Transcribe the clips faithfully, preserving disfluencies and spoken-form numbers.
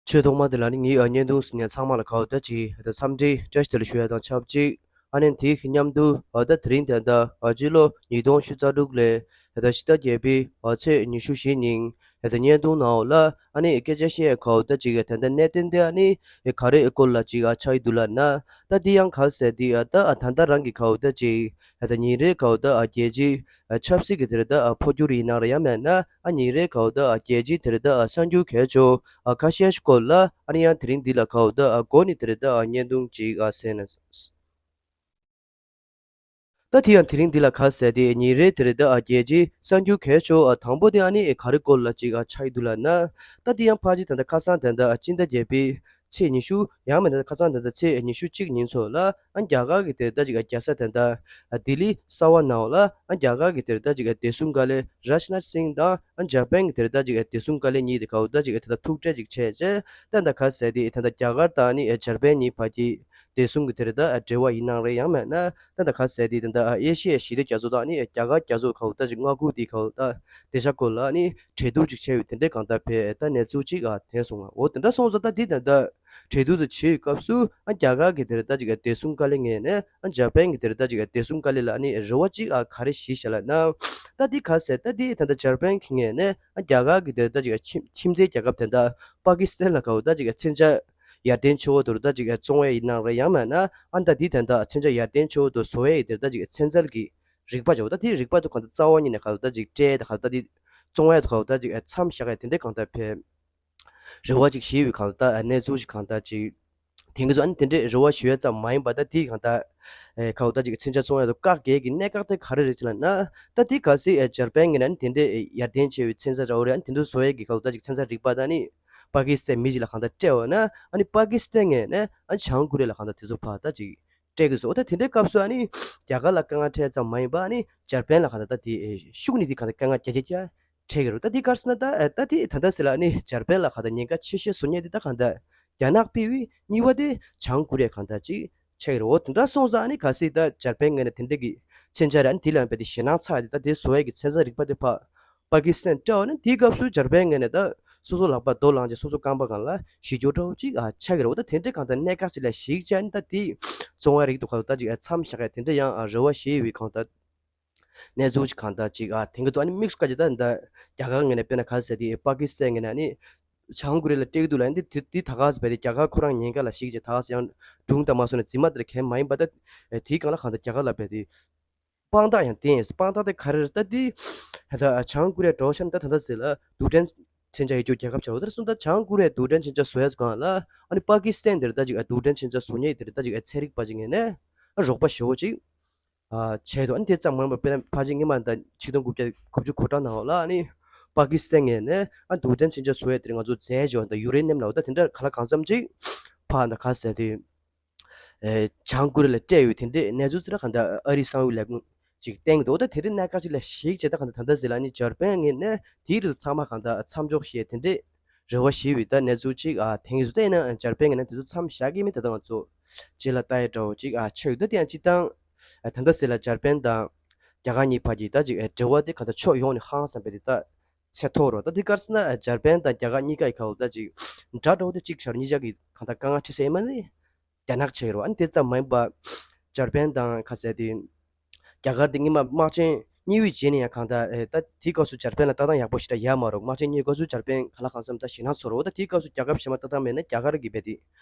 ཆོས་ཐོག་མ་དེ་ལ་ནི་ངའི་ཨ་བརྙན་ཐུང་གཟིགས་མཁན་ཚང་མ་ལ་གའོ་ད་ཅིག་ད་འཚམས་འདྲི་བཀྲ་ཤིས་བདེ་ལེགས་ཞུ་ཡ་དང་ཆབས་ཅིག་ཨ་ནི་དེའི་མཉམ་དུ་ཨ་ད་དེ་རིང་དེ་འདྲ་ཨ་སྤྱི་ལོ་ཉིས་སྟོང་བཅུ་རྩ་དྲུག་ལོའི་ཨ་ད་ཕྱི་ཟླ་བརྒྱད་པའི་ཨ་ཚེས་ཉི་ཤུ་བཞི་ཉིན་ཨ་ད་བརྙན་ཐུང་ནང་ལ་ཨ་ནི་སྐད་ཆ་བཤད་གའོ་ད་ཅིག་དེ་འདྲ་གནད་དོན་དེ་ཨ་ནི་ག་རེ་སྐོར་ལ་ཅིག་ཨ་ཆགས་ཀྱི་འདུག་ལབ་ན། ད་དེ་ཡང་ག་ཟེར་དེ་ཨ་ད་ཨ་ད་ལྟ་རང་གི་གའོ་ད་ཅིག་ཨ་ད་ཉིན་རེ་གའོ་ད་ཨ་རྒྱལ་སྤྱིའི་ཨ་ཆབ་སྲིད་ཀྱི་དེ་རེད་ད་ཨ་འཕོ་འགྱུར་ཡིན་ན་རེད་ཡང་མེད་ན་ཨ་ཉིན་རེ་གའོ་ད་ཨ་རྒྱལ་སྤྱིའི་དེ་རེད་ད་ཨ་གསར་འགྱུར་གལ་ཆེ་ཨ་ཁ་ཤས་ཤིག་སྐོར་ལ་ཨ་ནི་ཡང་དེ་རིང་འདི་ལ་གའོ་ད་ཨ་འགོ་ནས་དེ་རེད་ད་ཨ་བརྙན་ཐུང་ཅིག་ཨ་གཟིགས་ན། ད་དེ་ཡང་དེ་རིང་འདི་ལ་ག་ཟེར་དེ་ཉིན་རེ་དེ་རེད་ད་ཨ་རྒྱལ་སྤྱིའི་གསར་འགྱུར་གལ་ཆེ་ཨ་དང་པོ་དེ་ཨ་ནི་ག་རེ་སྐོར་ལ་ཅིག་ཨ་ཆགས་ཀྱི་འདུག་ལབ་ན། ད་དེ་ཡང་ཕལ་ཆེར་ད་ལྟ་ཁ་སང་ད་ལྟ་ཨ་སྤྱི་ཟླ་བརྒྱད་པའི་ཚེས་ཉི་ཤུ་ཡང་མིན་ད་ཁ་སང་ད་ལྟ་ཚེས་ཉི་ཤུ་གཅིག་ཉིན་ཚོ་ལ་ཨ་རྒྱ་གར་གྱི་དེ་རེད་ད་ཅིག་ཨ་རྒྱལ་ས་དེ་འདྲ་ཨ་ལྡི་ལི་གསར་པ་ནང་ལ་ཨ་རྒྱ་གར་གྱི་དེ་རེད་ད་ཅིག་ཨ་བདེ་སྲུང་བཀའ་བློན་རཱཇ་ནཱཐ་སིང་དང་ཨ་འཇར་པན་གྱི་དེ་རེད་ད་ཅིག་ཨ་བདེ་སྲུང་བཀའ་བློན་གཉིས་དེ་གའོ་ད་ཅིག་ཨ་དེ་ལ་ཐུག་འཕྲད་ཅིག་བྱས་རྗེས་ད་ད་ག་ཟེར་དེ་ད་ལྟ་རྒྱ་གར་དང་ནི་ཨ་འཇར་པན་གཉིས་བར་གྱི་བདེ་སྲུང་གི་དེ་རེད་ད་ཨ་འབྲེལ་བ་ཡིན་ནའང་རེད་ཡང་མེད་ན་ད་ད་ག་ཟེར་དེ་ད་ད་ཨ་ཨེ་ཤི་ཡའི་ཞི་བདེ་རྒྱ་མཚོ་དང་ནི་རྒྱ་གར་རྒྱ་མཚོ་གའོ་ད་ཅིག་མངའ་ཁུལ་དེ་གའོ་ད་དེ་ཤ་སྐོར་ལ་ནི་གྲོས་བསྡུར་ཅིག་བྱས་ཡོད་དེ་འདྲའི་གང་ལྟར་ཕེ་ད་གནས་ཚུལ་ཅིག་ཨ་ཐོན་སོང་ང་། འོ་དེ་འདྲ་སོང་ཙང་ད་དེ་ད་ད་གྲོས་བསྡུར་དུ་བྱེད་ཡོད་སྐབས་སུ་ཨ་རྒྱ་གར་གྱི་དེ་རེད་ད་ཅིག་ཨ་བདེ་སྲུང་བཀའ་བློན་ངོས་ནས་ཨ་འཇར་པན་གྱི་དེ་རེད་ད་ཅིག་ཨ་བདེ་སྲུང་བཀའ་བློན་ལ་ནི་རེ་བ་ཅིག་ཨ་ག་རེ་ཞུས་བཞག་ལབ་ན། ད་དེ་ག་ཟེར་ད་དེ་ད་ད་འཇར་པན་གྱི་ངོས་ནས་ཨ་རྒྱ་གར་གྱི་དེ་རེད་ད་ཅིག་ཨ་ཁྱིམ་ཁྱིམ་མཚེས་རྒྱལ་ཁབ་དེ་འདྲ་པ་ཀི་སི་ཐན་ལ་གའོ་ད་ཅིག་ཨ་མཚོན་ཆ་ཡར་ཐོན་ཆེ་བོ་དུ་ད་ཅིག་ཨ་བཙོང་ཡས་ཡིན་ནའང་རེད་ཡང་མེད་ན་ཨ་ད་དེ་ད་ད་མཚོན་ཆ་ཡར་ཐོན་ཆེ་བོ་དུ་བཟོ་ཡས་ཡིན་དེ་ད་ཅིག་ཨ་ཚན་རྩལ་གྱི་རིག་པ་ཅིག་འོ་ད་དེ་རིག་པ་དུ་གང་ལྟར་རྩ་བ་ཉིད་ནས་གང་ལྟར་ཅིག་སྤྲད་ད་གང་ལྟར་དེ་བཙོང་ཡས་དུ་གང་ལྟར་ཅིག་མཚམས་བཞག་ཡས་དེ་འདྲའི་གང་ལྟར་ཕེ་རེ་བ་ཅིག་བཞེས་པའི་གང་ལྟར་གནས་ཚུལ་ཞིག་གང་ལྟར་ཅིག་དེང་གི་ཚོ་ཨ་ནི་དེ་འདྲའི་རེ་བ་ཞུ་ཡས་ཙམ་མ་ཡིན་པ་ད་དེ་གང་ལྟར་གང་ལྟར་ཅིག་མཚོན་ཆ་བཙོང་ཡས་དུ་བཀག་རྒྱག་གི་གནད་འགག་དེ་ག་རེ་རེད་ཅེ་ལབ་ན། ད་དེ་གལ་སྲིད་འཇར་པན་ངོས་ནས་ཨ་ནི་དེ་འདྲའི་ཡར་ཐོན་ཆེ་བའི་ཚན་རྩལ་འདྲ་བོ་རེད་ཨ་ནི་དེ་ཚོ་བཟོ་ཡས་ཀྱི་གང་ལྟར་ཅིག་ཚན་རྩལ་རིག་པ་ད་ནི་པ་ཀི་སི་ཐན་མི་ཞིག་ལ་གང་ལྟར་སྤྲད་འོ་ན་ཨ་ནི་པ་ཀི་སི་ཐན་ངོས་ནས་ཨ་ནི་བྱང་ཀོ་རི་ཡ་ལ་གང་ལྟར་དེ་ཚོ་ཕར་ད་ཅིག་སྤྲད་ཀྱི་སོ། འོ་ད་དེ་འདྲའི་སྐབས་སུ་ཨ་ནི་རྒྱ་གར་ལ་དཀའ་ངལ་འཕྲད་ཙམ་མ་ཡིན་པ་ཨ་ནི་འཇར་པན་ལ་གང་ལྟར་ད་དེ་ཤུགས་ནི་དེ་གང་ལྟར་དཀའ་ངལ་རྒྱ་རྒྱ་རྒྱ་འཕྲད་ཀྱི་རེད། ད་དེ་ག་རེ་ཟེར་ན་ད་ད་དེ་ད་ལྟ་ཟེར་ལ་ཨ་ནི་འཇར་པན་ལ་གང་ལྟར་ཉེན་ཁ་ཆེ་ཤོས་བཟོ་མཁན་དེ་ད་གང་ལྟར་རྒྱ་ནག་ཕེ་བའི་གཉིས་པ་དེ་བྱང་ཀོ་རི་ཡ་གང་ལྟར་ཅིག་ཆགས་ཀྱི་རེད། འོ་དེ་འདྲ་སོང་ཙང་ཨ་ནི་གལ་སྲིད་ད་འཇར་པན་ངོས་ནས་དེ་འདྲ་གི་མཚོན་ཆ་རེད་ཨ་ནི་དེ་ལ་ཡང་དཔེ་དེ་ཞེད་སྣང་ཚ་དེ་ད་དེ་བཟོ་ཡས་ཀྱི་ཚན་རྩལ་རིག་པ་དེ་ཕར་པ་ཀི་སི་ཐན་སྤྲད་འོ་ན་དེའི་སྐབས་སུ་འཇར་པན་ངོས་ནས་ད་སོ་སོ་ལག་པ་རྡོ་ལངས་བྱས་སོ་སོ་རྐང་པ་སྒང་ལ་གཞི་སྐྱོ་འདྲ་བོ་ཅིག་ཨ་ཆགས་ཀྱི་རེད། འོ་ད་དེ་འདྲ་གང་ལྟར་གནད་འགག་ཅིག་ལ་གཞིགས་བྱས་ཨ་ནི་ད་དེ་བཙོང་བའི་རིགས་དུ་ག་ད་ཅིག་ཨ་མཚམས་བཞག་ཡས་དེ་འདྲ་ཡང་ཨ་རེ་བ་བཞེས་ཡོད་པའི་གང་ལྟར་གནས་ཚུལ་ཅིག་གང་ལྟར་ཅིག་ཨ་དེང་གི་ཐོག་ཨ་ནི་དམིགས་སུ་བཀར་ཅིག་ད་ད་རྒྱ་གར་ངོས་ནས་དཔེར་ན་ག་ཟེར་དེ་པ་ཀི་སི་ཐན་ངོས་ནས་ཨ་ནི་བྱང་ཀོ་རི་ཡ་ལ་སྤྲད་ཀྱི་འདུག་ལ་ཨ་ནི་དེ་དེ་ད་ག་ཟེར་བས་དེ་རྒྱ་གར་ཁོ་རང་ཉེན་ཁ་ལ་གཞིགས་ཅིག་ད་ག་ཟེར་ཡང་སྒྲུང་དང་མ་སོང་ན་རྫུན་མ་དེ་ལ་གལ་མ་ཡིན་པ་ད་དེའི་སྒང་ལ་གང་ལྟར་རྒྱ་གར་ལ་དཔེ་དེ་དཔང་རྟགས་ཡང་བསྟན་ཡིན། དཔང་རྟགས་དེ་ག་རེ་རེད་ད་དེ་ད་བྱང་ཀོ་རི་ཡ་འགྲོ་ཤ་ན་ད་ད་ད་ཟེར་ལ་རྡུལ་ཕྲན་མཚོན་ཆ་ཡོད་རྒྱུ་རྒྱལ་ཁབ་ཆགས་འོ་ད་སོང་ད་བྱང་ཀོ་རི་ཡ་རྡུལ་ཕྲན་མཚོན་ཆ་བཟོ་ཡས་སྒང་ལ་ཨ་ནི་པ་ཀི་སི་ཐན་དེར་ད་ཅིག་ཨ་རྡུལ་ཕྲན་མཚོན་ཆ་བཟོ་མཁན་དེར་ད་ཅིག་ཨ་ཚན་རིག་པ་ཅིག་ངོས་ནས་ཨ་རོགས་པ་ཞེ་བོ་ཅིག་ཨ་བྱས་འདུག་ཨ་ནི་དེ་ཙམ་མ་ཡིན་པར་དཔེར་ན་ཕལ་ཆེར་སྔོན་མ་ད་ཆིག་སྟོང་དགུ་བརྒྱ་དགུ་བཅུ་གོ་གྲངས་ནང་ལ་ཨ་ནི་པ་ཀི་སི་ཐན་ངོས་ནས་ཨ་རྡུལ་ཕྲན་མཚོན་ཆ་བཟོ་ཡས་དེར་ང་ཚོ་རྫས་སྦྱོར་ད་ཡུ་རེ་ནི་ཡམ་ལ་འོ་ད་དེ་འདྲ་ག་ལ་གང་འཚམ་ཅིག་ཕར་ད་ག་ཟེར་དེ། ཨེ་བྱང་ཀོ་རི་ཡ་ལ་སྤྲད་ཡོད་དེ་འདྲའི་གནས་ཚུལ་ཙི་ར་གང་ལྟར་ཨ་རིའི་གསང་བའི་ལས་ཁུངས་ཅིག་བསྟན་གྱི་འདུག་ད་དེ་འདྲའི་གནད་འགག་ཅིག་ལ་གཞིགས་བྱས་ད་གང་ལྟར་ད་ལྟ་ཟེར་ལ་ནི་འཇར་པན་ངོས་ནས་དེའི་རིགས་ཚང་མ་གང་ལྟར་མཚམས་འཇོག་བྱས་དེ་འདྲའི་རེ་བ་ཞུས་པའི་ད་གནས་ཚུལ་ཅིག་ཨ་དེང་གི་ཚོ་ད་ཡིན་ན་འཇར་པན་ངོས་ནས་དེ་ཚོ་མཚམས་བཞག་གི་མིན་ད་ལྟ་ང་ཚོ་རྗེས་ལ་ལྟ་ཡ་འདྲ་བོ་ཅིག་ཨ་ཆགས་ཡོད་ད་དེ་ཡང་སྤྱིར་བཏང་ཨ་ད་ལྟ་ཟེར་ལ་འཇར་པན་དང་རྒྱ་གར་གཉིས་བར་གྱི་ད་ཅིག་ཨ་འབྲེལ་བ་དེ་གང་ལྟར་ཕྱོགས་ཡོངས་ནས་ཧང་སངས་པའི་དེ་ད་ཚད་མཐོ་རུ་ད་དེ་ག་རེ་ཟེར་ན་འཇར་པན་དང་རྒྱ་གར་གཉིས་ཀ་ཡི་ཁ་ལོ་ད་ཅིག་འདྲ་འདྲ་བོ་དེ་གཅིག་ཆར་གཉིས་ཆར་གྱི་གང་ལྟར་དཀའ་ངལ་འཕྲད་ས་ཡིན་མ་རེད། རྒྱ་ནག་ཆགས་ཡོད་རེད་བ། ཨ་ནི་དེ་ཙམ་མ་ཡིན་པ། འཇར་པན་དང་ཁ་ཟས་དེ། རྒྱ་གར་དེ་སྔོན་མ་དམག་ཆེན་གཉིས་པོའི་རྗེས་ནས་ཡང་གང་ལྟར་ཨེ་ད་དེའི་སྐབས་སུ་འཇར་པན་ལ་ལྟ་སྟངས་ཡག་པོ་ཞེ་དྲག་ཡོད་མ་རེད། དམག་ཆེན་གཉིས་སྐབས་སུ་འཇར་པན་ག་ལ་གང་འཚམ་ད་ཞེད་སྣང་ཚོར་རེད། ད་དེའི་སྐབས་སུ་རྒྱལ་ཁབ་གཞན་པ་ལྟ་སྟངས་མེད་ན་རྒྱ་གར་གྱི་བས་དེ་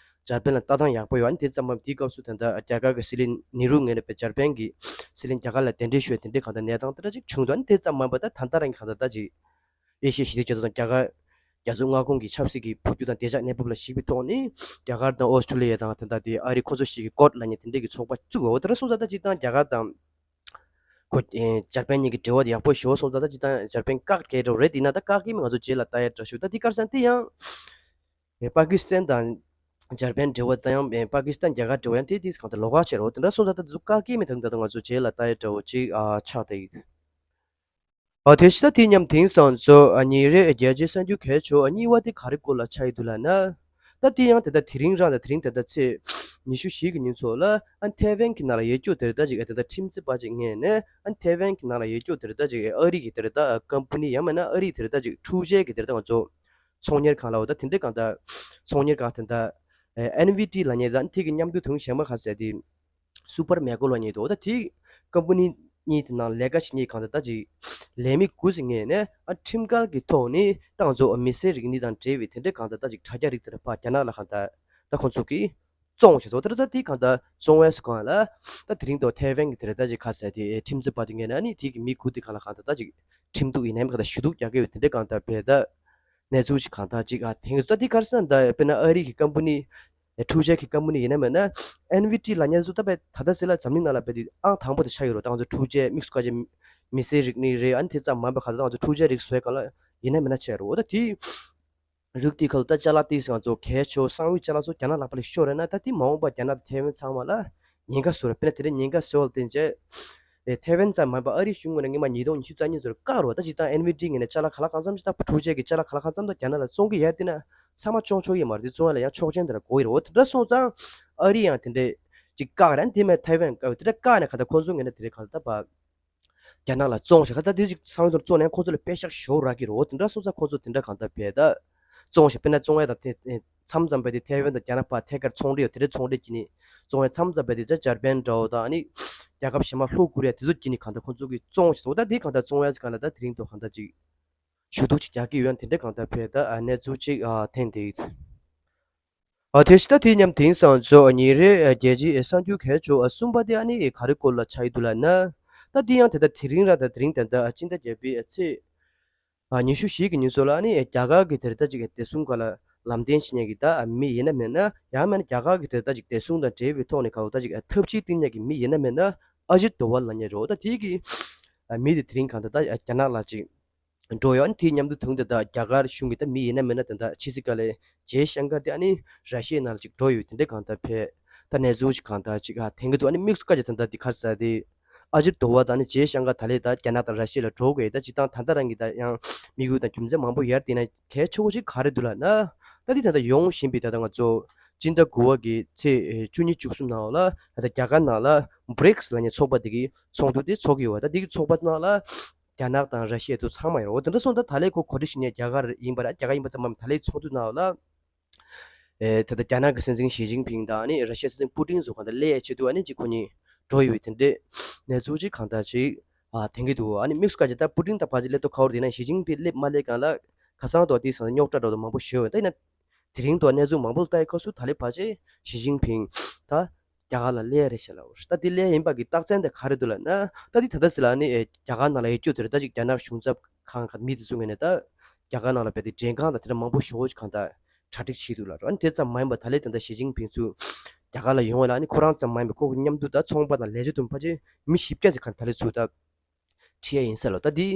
འཇར་པན་ལ་ལྟ་སྟངས་ཡག་པོ་ཡོད། ཨ་ནི་དེ་ཙམ་མ་ཡིན་པ་དེའི་སྐབས་སུ་ད་ལྟ་རྒྱ་གར་གྱི་སྲིད་བློན་ནེ་རུ་ངོས་ནས་བས་འཇར་པན་གྱི་སྲིད་བློན་རྒྱ་གར་ལ་གདན་འདྲེན་ཞུ་བའི་དེ་འདྲའི་གང་ལྟར་གནས་སྟངས་དེ་འདྲ་ཅིག་བྱུང་འདུག་ཨ་ནི་དེ་ཙམ་མ་ཡིན་པ་ད་ད་ལྟ་རང་གི་གང་ལྟར་ད་ཅིག་ཨེ་ཤི་ཡའི་ཞི་བདེ་རྒྱ་མཚོ་དང་རྒྱ་གར་རྒྱ་མཚོ་མངའ་ཁོངས་ཀྱི་ཆབ་སྲིད་ཀྱི་འཕོ་འགྱུར་དང་བདེ་འཇགས་གནས་བབ་ལ་གཞིགས་པའི་ཐོག་ནས་རྒྱ་གར་དང་ཨོ་སི་ཁྲུ་ལི་ཡ་དང་དེ་འདྲ་དེ་ཨ་རིའི་ཁོ་ཚོ་ཞིག་གི་ཀོཌ་ལབ་མཁན་དེ་འདྲ་གི་ཚོགས་པ་བཙུགས་ཡོད། དེ་འདྲ་སོང་ཙང་ད་སྤྱིར་བཏང་རྒྱ་གར་དང་ཁོ་ཨེ་འཇར་པན་གཉིས་ཀྱི་འབྲེལ་བ་དེ་ཡག་པོ་ཞེ་པོ་སོང་ཙང་ད་སྤྱིར་བཏང་འཇར་པན་བཀག་གི་འགྲོ་རེད། དེ་ན་ད་བཀག་གི་མིན་ང་ཚོ་རྗེས་ལ་ལྟ་ཡ་འདྲ་ཞུ། ད་དེ་ག་རེ་ཟེར་ན་དེ་ཡང་ཨེ་པ་ཀི་སི་ཐན་དང་འཇར་པན་འབྲེལ་བ་དང་ཡང་ཨེ་པ་ཀི་སི་ཐན་རྒྱ་གར་འབྲེལ་བ་ཡང་དེ་དེ་གང་ལྟར་ལོགས་ཀ་བྱས་རེད། དེ་འདྲ་སོང་ཙང་ད་དེ་ཚོ་བཀག་གི་མིན་ད་ད་ང་ཚོ་རྗེས་ལ་ལྟ་ཡ་འདྲ་བོ་ཅིག་ཨ་ཆགས་བསྡད་ཡོད། ཨ་དེ་ཕྱི་ཟླ་དེའི་མཉམ་དེང་སང་ཚོ་ཨ་ཉིན་རེའི་རྒྱལ་སྤྱིའི་གསར་འགྱུར་གལ་ཆེ་བ་གཉིས་པ་དེ་ག་རེ་སྐོར་ལ་ཆགས་ཡི་འདུག་ལབ་ན། ད་དེ་ཡང་དེ་ལྟར་དེ་རིང་རང་དང་དེ་རིང་ད་ལྟ་ཚེས་ཉི་ཤུ་བཞི་གི་ཉིན་ཚོ་ལ་ཨ་ཐའེ་ཝན་གྱི་ནང་ལ་ཡོད་རྒྱུ་དེ་རེད་ད་ཅིག་ཨ་དེ་ལྟར་ཁྲིམས་རྩོད་པ་ཅིག་ངོས་ནས་ཨ་ཐའེ་ཝན་གྱི་ནང་ལ་ཡོད་རྒྱུ་དེ་རེད་ད་ཅིག་ཨ་རི་གི་དེ་རེད་ད་ཀམ་པ་ནི་ཡང་མིན་ན་ཨ་རི་དེ་རེད་ད་ཅིག་འཕྲུལ་ཆས་ཀྱི་དེ་རེད་ད་ང་ཚོ་ ཚོང་གཉེར་ཁང་ལ་འོ་ད་དེ་འདྲའི་གང་ལྟར་ཚོང་གཉེར་ཁང་དེ་འདྲ་ཨེན་ཝི་ཌི་ལབ་མཁན་དང་དེ་གི་མཉམ་དུ་དུང་གཞན་པ་ག་ཟེར་དེ་སུ་པར་མེ་ཀོ་ལབ་མཁན་འདུག་འོ་ད་དེ་ཀམ་པ་ནི་གཉིས་དེ་ནང་ལས་ཀ་བྱེད་མཁན་གང་ལྟར་ད་ཅིག་ལས་མི་དགུ་ཟིན་ངེས་ནས་ཨ་ཁྲིམས་འགལ་གྱི་ཐོག་ནས་ད་ང་ཚོ་མི་སེར་རིག་གནས་དང་འབྲེལ་བའི་དེ་འདྲའི་གང་ལྟར་ད་ཅིག་དྲ་རྒྱ་རིགས་དེ་འདྲ་ཕར་རྒྱ་ནག་ལ་གང་ལྟར་ད་ཁོང་ཚོ་གིས་བཙོང་བྱས་སོང་། ད་ད་དེ་གང་ལྟར་བཙོང་བའི་སྒང་ལ་ད་དེ་རིང་དུ་ཐའེ་ཝན་གྱི་དེ་རེད་ད་ཅིག་ཁ་ཟེར་དེ་ཁྲིམས་རྩོད་པ་དེ་ངེས་ན་ནི་དེ་གི་མི་དགུ་དེ་གང་ལ་གང་ལྟར་ད་ཅིག་ཁྲིམས་གཏུག་ཡིན་ནའི་གང་ལྟར་ཞུ་གཏུག་རྒྱག་གི་ཡོད། དེ་འདྲའི་གང་ལྟར་བས་ད་གནས་ཚུལ་ཅིག་གང་ལྟར་ཅིག་ཨ་དེང་ད་དེ་གར་སོང་ད་དཔེར་ན་ཨ་རི་གི་ཀམ་པ་ནི་འཕྲུལ་ཆས་ཀྱི་ཀམ་པ་ནི་ཡིན་ན་མིན་ན་ཨེན་ཝི་ཌི་ལབ་མཁན་ཚོ་ད་དཔེ་ད་ལྟ་ཟེར་ལ་འཛམ་གླིང་ནང་ལ་དཔེ་དེ་ཨང་དང་པོ་དེ་ཆགས་ཡོད་རེད། ད་ང་ཚོ་འཕྲུལ་ཆས་དམིགས་སུ་བཀར་ཆ་མི་སེར་རིག་གནས་རེད། ཨ་ནི་དེ་ཙམ་མིན་པ་གང་ལྟར་ང་ཚོ་འཕྲུལ་ཆས་རིག་བཟོ་ཡ་གང་ལ་ཡིན་ན་མིན་ན་ཆགས་ཡོད་རེད། འོ་ད་དེ་རིགས་དེའི་ཁ་ལ་ད་ཅ་ལག་དེ་ང་ཚོ་གལ་ཆེ་བ་གསང་བའི་ཅ་ལག་ཚོ་རྒྱ་ནག་ལག་པ་ལ་ཤོར་རེད་ན་ད་དེ་མ་འོངས་པ་རྒྱ་ནག་དང་ཐའེ་ཝན་ཚང་མ་ལ་ཉེན་ཁ་བཟོ་རེད། དཔེར་ན་དེ་རིང་ཉེན་ཁ་བཟོ་བ་ལ་བརྟེན་བྱས་ཨེ་ཐའེ་ཝན་ཙམ་མིན་པ་ཨ་རིའི་གཞུང་ངོས་ནས་སྔོན་མ་ཉིས་སྟོང་ཉི་ཤུ་རྩ་གཉིས་ཚོར་བཀག་རོགས། ད་སྤྱིར་བཏང་ཨེན་ཝི་ཌི་ངོས་ནས་ཅ་ལག་ག་ལ་གང་འཚམ་ཞིག་ད་འཕྲུལ་ཆས་ཀྱི་ཅ་ལག་ག་ལ་གང་འཚམ་ད་རྒྱ་ནག་ལ་བཙོང་གི་ཡོད་དེ་ན་ཚང་མ་བཙོང་ཆོག་གི་མ་རེད། དེ་བཙོང་ཡ་ལ་ཡང་ཆོག་མཆན་དེ་འདྲ་དགོས་ཀྱི་རེད། འོ་དེ་འདྲ་སོང་ཙང་ཨ་རི་ཡང་དེ་འདྲས་ཅིག་བཀག་རན་དེ་མིན་ཐའེ་ཝན་བཀག་དེ་འདྲ་བཀག་ནས་ག་ད་ཁོ་ཚོ་ངོས་ནས་དེ་རིང་གང་ལྟར་ད་བ་རྒྱ་ནག་ལ་བཙོང་ཞིག་ག་ད་དེ་ཅིག་ཚང་དུ་བཙོང་ནས་ཁོ་ཚོ་ལ་པེ་ཤག་ཞོར་རག་གི་རེད། འོ་དེ་འདྲ་སོང་ཙང་ཁོ་ཚོ་དེ་འདྲ་གང་ལྟར་བས་ད་བཙོང་ཞིག་དཔེར་ན་བཙོང་ཡ་དང་དེ་མཚམས་ཙམ་པ་དེ་ཐའེ་ཝན་དང་རྒྱ་ནག་བར་ཐད་ཀར་ཚོང་འབྲེལ་ཡོད། དེ་འདྲའི་ཚོང་འབྲེལ་གྱི་ནི་བཙོང་ཡ་མཚམས་ཙམ་པ་དེ་ད་འཇར་པན་འདྲ་བོ་དང་ཨ་ནི་རྒྱལ་ཁབ་གཞན་མ་ལྷོ་ཀོ་རི་ཡ་དེ་ཚོ་གྱི་ནི་གང་ལྟར་ཁོ་ཚོ་གིས་བཙོང་ཞིག་འོ་ད་དེ་གང་ལྟར་བཙོང་ཡ་ཟིག་གང་ལ་ད་དེ་རིང་དུ་གང་ལྟར་ཅིག་ཞུ་གཏུག་ཅིག་རྒྱག་གི་ཡོད། དེ་འདྲ་གང་ལྟར་བས་ད་གནས་ཚུལ་ཅིག་ཐེངས་དེ་ཡོད། ཨ་དེ་ཕྱི་ད་དེ་མཉམ་དེང་སང་ཚོ་ཉིན་རེ་རྒྱལ་སྤྱིའི་གསར་འགྱུར་གལ་ཆེ་བ་གསུམ་པ་དེ་ཨ་ནི་ག་རེ་སྐོར་ལ་ཆགས་ཡི་འདུག་ལབ་ན། ད་དེ་ཡང་དེ་ད་དེ་རིང་ར་ད་དེ་རིང་ད་ད་སྤྱི་ཟླ་བརྒྱད་པའི་ཚེས་ཉི་ཤུ་བཞི་གི་ཉིན་སོ་ལ་ཨ་ནི་རྒྱ་གར་གྱི་དེར་ད་ཅིག་བདེ་སྲུང་སྒང་ལ་ལམ་སྟོན་བྱེད་མཁན་གྱི་ད་མི་ཡིན་ན་མིན་ན་ཡང་མིན་ན་རྒྱ་གར་གྱི་དེར་ད་ཅིག་བདེ་སྲུང་དང་འབྲེལ་བའི་ཐོག་ནས་ག་ད་ཅིག་ཐབས་ཇུས་བཏིང་མཁན་གྱི་མི་ཡིན་ན་མིན་ན་ཨ་ཇིད་དོ་ཝལ་ལབ་མཁན་རེད། ད་དེ་གི་མི་དེ་དེ་རིང་གང་ད་ད་རྒྱ་ནག་ལ་ཅིག་འགྲོ་ཡོད། ཨ་ནི་དེའི་མཉམ་དུ་དུང་དེ་དག་རྒྱ་གར་གཞུང་གི་ད་མི་ཡིན་ན་མིན་ན་དེ་འདྲ་ཕྱི་སྲིད་བཀའ་བློན་ཇེ་ཤང་ཀར་དེ་ཨ་ནི་ར་ཤི་ཡའི་ནང་ལ་ཅིག་འགྲོ་ཡོད། དེ་འདྲའི་གང་ལྟར་བས་ད་གནས་ཚུལ་ཅིག་གང་ལྟར་ཅིག་ཨ་དེང་གི་འདུག་ཨ་ནི་དམིགས་སུ་བཀར་ཅིག་དེ་འདྲ་དེ་ག་རེ་ཟེར་དེ་ཨ་ཇིར་དོ་བ་དང་ཨ་ནི་ཇེ་ཤང་ཀར་ད་ལས་ད་རྒྱ་ནག་དང་ར་ཤི་ཡ་ལ་འགྲོ་དགོས། ད་སྤྱིར་བཏང་ད་ལྟ་རང་གི་ད་ཡང་དམིགས་ཡུལ་དང་རྒྱུ་མཚན་མང་པོ་ཡར་བལྟས་ན་གལ་ཆེ་བོ་ཅིག་ག་རེ་འདུག་ལབ་ན། ད་དེ་ད་ལྟ་ཡོང་བཞིན་པའི་ད་ལྟ་ང་ཚོ་སྤྱི་ཟླ་དགུ་པ་གི་ཚེས་བཅུ་གཉིས་བཅུ་གསུམ་ནང་ལ་ད་ལྟ་རྒྱ་གར་ནང་ལ་བྷི་རིགས་ལབ་མཁན་ཚོགས་པ་དེ་གི་ཚོགས་འདུ་དེ་ཚོགས་ཀྱི་ཡོད་པ། ད་དེ་གི་ཚོགས་པ་ནང་ལ་རྒྱ་ནག་དང་ར་ཤི་ཡ་ཚོ་ཚང་མ་ཡོད་རེད། འོ་དེ་འདྲ་སོང་ད་ད་ལས་ཁོ་གོ་སྒྲིག་ཞུ་མཁན་རྒྱ་གར་ཡིན་པ་རེད། རྒྱ་གར་ཡིན་པ་ཙམ་མ་ད་ལས་ཚོགས་འདུ་ནང་ལ་ཨེ་ད་ལྟ་རྒྱ་ནག་གི་སྲིད་འཛིན་ཞི་ཅིན་ཕིང་དང་ཨ་ནི་ར་ཤི་ཡའི་སྲིད་འཛིན་པུ་ཏིན་སོགས་གང་ལྟར་སླེབས་ཡས་ཆེད་དུ་ཨ་ནི་ཅིག་ཁོ་གཉིས་འགྲོ་ཡོད་པའི་དེ་འདྲའི་གནས་ཚུལ་ཅིག་གང་ལྟར་ཅིག་ཨ་དེང་གི་འདུག་ཨ་ནི་དམིགས་སུ་བཀར་ཅིག་ད་པུ་ཏིན་ད་ཕལ་ཆེར་སླེབས་ཐོག་ཁ་བོར་དེ་ན་ཞི་ཅིན་ཕིང་སླེབས་མ་སླེབས་གང་ལ་ཁ་སང་དུ་དེའི་སང་རྙོག་དྲ་འདྲ་བོ་མང་པོ་ཞིག་ཡོད། ད་ཡིན་ན་དེ་རིང་དུ་གནས་ཚུལ་མང་པོ་ལ་ལྟ་ཡི་སྐབས་སུ་ད་ལས་ཕལ་ཆེར་ཞི་ཅིན་ཕིང་ད་རྒྱ་གར་ལ་སླེབས་རེད་ཤག་ལབ། ད་དེ་སླེབས་ཡིན་པ་གི་རྟགས་མཚན་དེ་ག་རེ་འདུག་ལབ་ན། ད་དེ་ད་ལྟ་ཟེར་ལ་ནི་ཨེ་རྒྱ་གར་ནང་ལ་ཡོད་རྒྱུ་དེ་རེད། ད་ཅིག་རྒྱ་ནག་གཞུང་ཚབ་ཁང་གི་མི་དེ་ཚོ་ངོས་ནས་ད་རྒྱ་གར་ནང་ལ་བས་དེ་མགྲོན་ཁང་དང་དེ་འདྲ་མང་པོ་ཞེ་པོ་ཅིག་གང་ལྟར་གྲ་སྒྲིག་བྱས་འདུག་ལབ་རེད། ཨ་ནི་དེ་ཙམ་མ་ཡིན་པ་ད་ལས་ད་ལྟ་ཞི་ཅིན་ཕིང་ཚོ་རྒྱ་གར་ལ་ཡོང་བ་ལ་ཨ་ནི་ཁོ་རང་ཙམ་མ་ཡིན་པ་ཁོ་གི་མཉམ་དུ་ད་ཚོང་པ་དང་ལས་བྱེད་དུ་ཕལ་ཆེར་མི་བཞི་བརྒྱ་ཙམ་གང་ལྟར་ད་ལས་ཚོ་ད་ཁྲིད་ཡ་ཡིན་ས་ལོ། ད་འདི་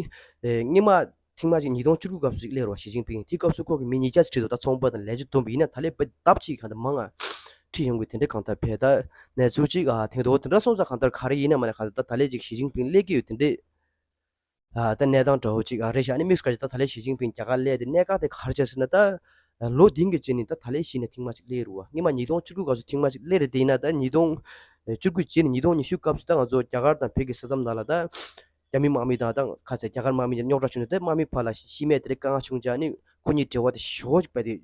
ཨེ་སྔོན་མ་ཐེངས་མ་ཅིག་ཉིས་སྟོང་བཅུ་དགུ་སྐབས་སུ་ཅིག་སླེབས་རེད་བ། ཞི་ཅིན་ཕིང་དེ་སྐབས་སུ་ཁོ་གི་མི་ཉིས་བརྒྱ་ཙམ་ཁྲིད་འདུག་ད་ཚོང་པ་དང་ལས་བྱེད་བསྡོམས་པ་ཡིན་ན་ད་ལས་པ་ལྡབ་གཅིག་གང་ལྟར་མང་ང་ཁྲིད་ཡོང་གི། དེ་འདྲ་གང་ལྟར་བས་ད་གནས་ཚུལ་ཅིག་ཨ་ཐེངས་དོ་དེ་འདྲ་སོང་ཙང་གང་ལྟར་ག་རེ་ཡིན་ན་མ་ན་གང་ལྟར་ད་ད་ལས་ཅིག་ཞི་ཅིན་ཕིང་སླེབས་ཀྱི་ཡོད། དེ་འདྲས་ཨ་ད་གནས་སྟངས་འདྲ་བོ་ཅིག་ཨ་རེད་ཤག་ཨ་ནི་དམིགས་སུ་བཀར་ཅིག་ད་ད་ལས་ཞི་ཅིན་ཕིང་རྒྱ་གར་སླེབས་དེ་གནད་འགག་དེ་ག་རེ་ཆགས་ཟེར་ན་ད་ལོ་བདུན་གྱི་རྗེས་ནས་ད་ད་ལས་གཞི་ནས་ཐེངས་མ་ཅིག་སླེབས་རེད་བ། སྔོན་མ་ཉིས་སྟོང་བཅུ་དགུ་སྐབས་སུ་ཐེངས་མ་ཅིག་སླེབས་རེད། དེ་ཡིན་ན་ད་ཉིས་སྟོང་བཅུ་དགུ་རྗེས་ནས་ཉིས་སྟོང་ཉི་ཤུ་སྐབས་སུ་ད་ང་ཚོ་རྒྱ་གར་དང་བོད་ཀྱི་ས་མཚམས་ནང་ལ་ད་རྒྱ་མི་དམག་མི་དང་ད་ཁ་ཚ་རྒྱ་གར་དམག་མི་རྙོག་དྲ་བྱུང་ནས་ད་དམག་མི་བར་ལ་ཤི་རྨས་དེ་འདྲ་དཀའ་ངལ་བྱུང་རྗེས་ནི་ཁོ་གཉིས་འབྲེལ་བ་དེ་ཞེ་པོ་ཅིག་བས་དེ་